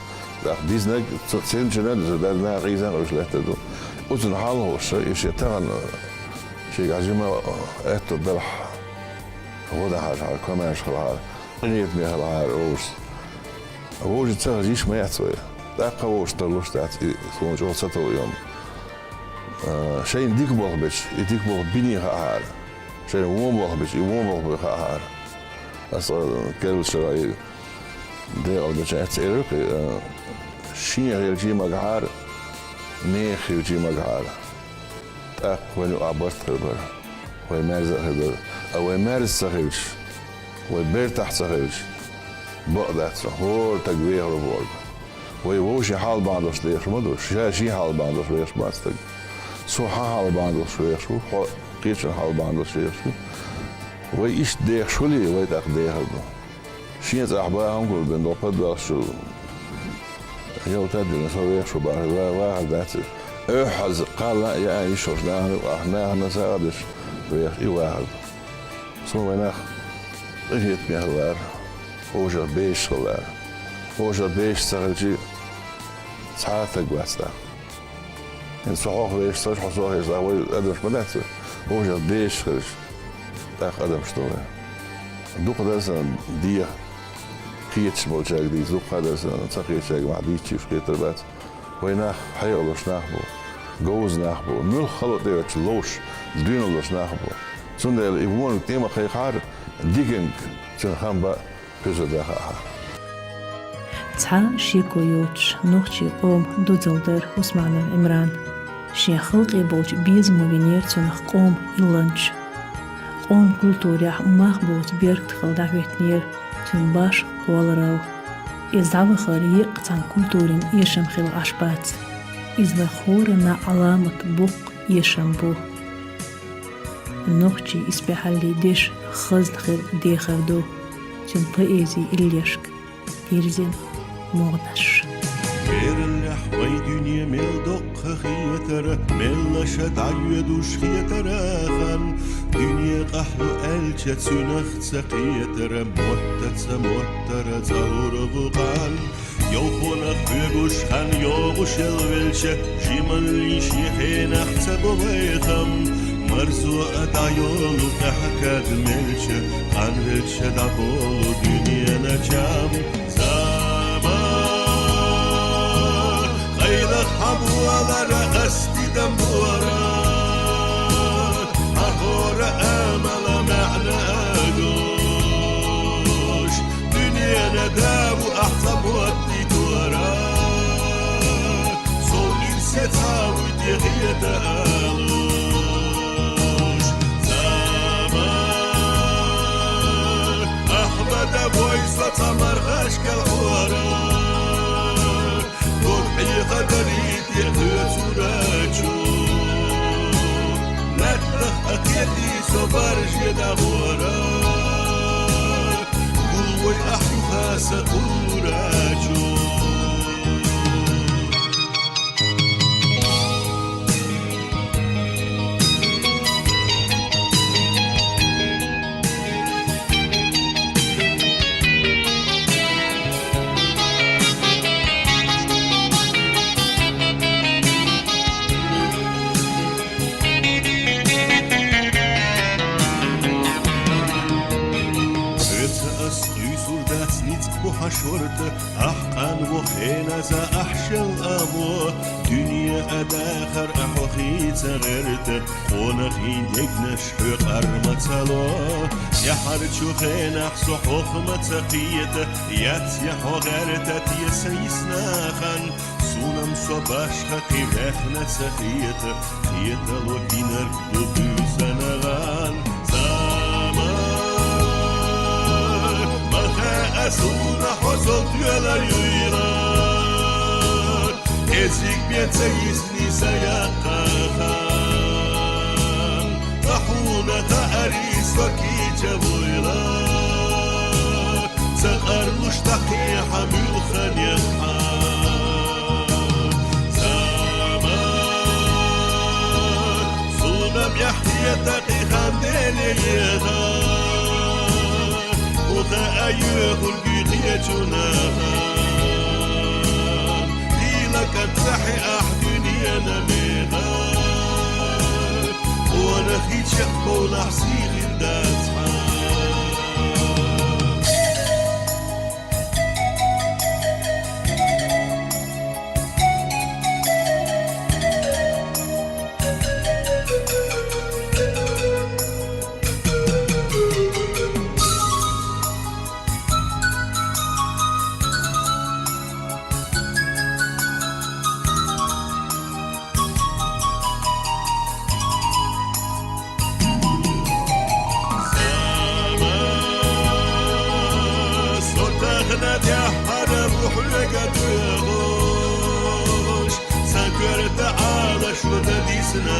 ТӀаккха дизнарг, ца-, цхьана чуьра а дуьсур дац, наха къийсам а уьш лаьттар ду. Оцунна хьалхоша, и шен тахана, шега хьажима аьтто белахь, гӀо дан хьажахьара, комаьрша хилахьара, къинхетаме хилахьара вовшашца. Вовшашца ца хилча йиш ма яц вай. ТӀаккха вовшашца тарлуш дац, и суна чӀогӀа сатовла йо-м. А, шайна дика болх беча, и дика болх биний хаахьара. Шайна вон болх беча, и вон болх бен хаахьара. Аса, а, керлачара и декъал беча аьтта элира-кх, а, шен хилчий магахьара, нехан хилчий магахьара. ТӀаккха вайна юкъахь барт хир бара. Вай маьрза а хир дара. А вай маьрза ца хилча, вай бертахь ца хилча, бакъ дац, хӀора стаг вехар ву бохург. Вай вовшийн хьал бахьана долуш дехаш ма ду, ша шен хьал бахьана долуш вехаш бац стаг. Со хьан хьал бахьана долуш вехаш ву, хьо кхечун хьал бахьана долуш вехаш ву. Вай иштта дехаш хуьлий, вай тӀаккха дехар ду. Шен цӀахь бахам гулбина долу подвалаш чу Ялта дина со вехаш ву бахар, ва-, вахар дац. Оьхьаз кхалла а яа йиш йолуш нахана юкъахь, нахана сагӀа деш вехаш и вахар ду. Суна вайн нах къинхетаме хилла, вовшах безаш хилла. Вовшах безаш ца хилча, цхьа а стаг вац тӀаккха. ХӀинца со хьох вешаш ца хилча, хьо сох вешаш, тӀаккха вай адамаш ма дац вай. Вовшах безаш хилча, тӀаккха адамаш ду вай. Дукха дара сан деха кхеташ болчаьрга дийца, дукха дара сан ца кхетачаьрга мах дийцча уьш кхетар бац. Вай нах хьекъалуш нах бу, говза нах бу, муьлхха хало тӀеоьцуш ловш, доьналуш нах бу. Цундела и вониг тӀе ма кхайкхахьара, диканиг цуьнан хам бан кхуьзур дац хаа. Цхьа а шеко йоцуш, нохчийн къоман дузалла дара Усманов Ӏимран. Шен халкъе болчу безамо винера цунах къоман илланча. Къоман культурехь мах боцу бертахалла дӀахӀоьттинера цуьнан башха кхолларалла. Иза дӀавахар еккъа цхьана культурин эшам хилла Ӏаш бац. Иза вайн хӀоранна Ӏаламат боккха эшам бу. Нохчийн исбаьхьаллин дешан хазна хир дехар ду цуьнан поэзин иллешка дирзина могӀанаш. Бераллехь вайн дуьне мел доккха хетара, меллаша дӀайоьдуш хетара хан. Дуьне къахьлу аьлча, цуьнах ца кхетара, мотта ца моттара, цӀа лур ву къан. Йовхонах хьоьгуш хан йогӀуш елвелча, жималлин шен хенахь ца го вай хам. Марзо а дӀайолу тӀаьхьа кад мелча, къанвелча дӀаболу дуьненан чам. Зама, къайлаха хьан болара ас тидам бора, хьан хӀора амала маьӀна а гуш. Дуьненан да ву ахь цхьа мотт дитора, сов ирсе цхьа вуй те хета алуш. Зама, ахь бада вой со цхьа мархашкал хьора. Дог хьеха дарий те кхоьцурачу, лаьттах а кхетий со барже дӀагӀора. Гул вай ахь юха сан кхурачу. Оьца ас кхуьйсур дац ницкъ бу хьан шорта, ахь къанво хеназа ахь шел амо, дуьне а дахар ахь хьо хийца гӀерта, къонахий дегнаш хьоькъар ма ца ло. ТӀаьхьарчу хенахь со хьох ма ца кхета, яц я хьо гӀерта те сан йисна хан, суна-м со башха кхин вехна ца хета, кхетало гинарг ду буьйсанагӀан. Зама, ма хаьа суна хьо сол тоьлар юйла, кӀезиг бен ца йисни сан яккха хан. Ткъа хьуна хаарий со кийча вуйла, ца къарлуш дӀакхехьа муьлхханехьа. Зама, суна-м яхьъета кхин хан Деле еха, кху хаа йоьхург юй кхечунах. Дийла кӀант ца хьеахь дуьненан меха, къонахий чекхбовлахь сийхира дац хьан. Со тахана тӀаьххьара ву хьоьга тоьхуш, сан коьрта Ӏалашо дан дисна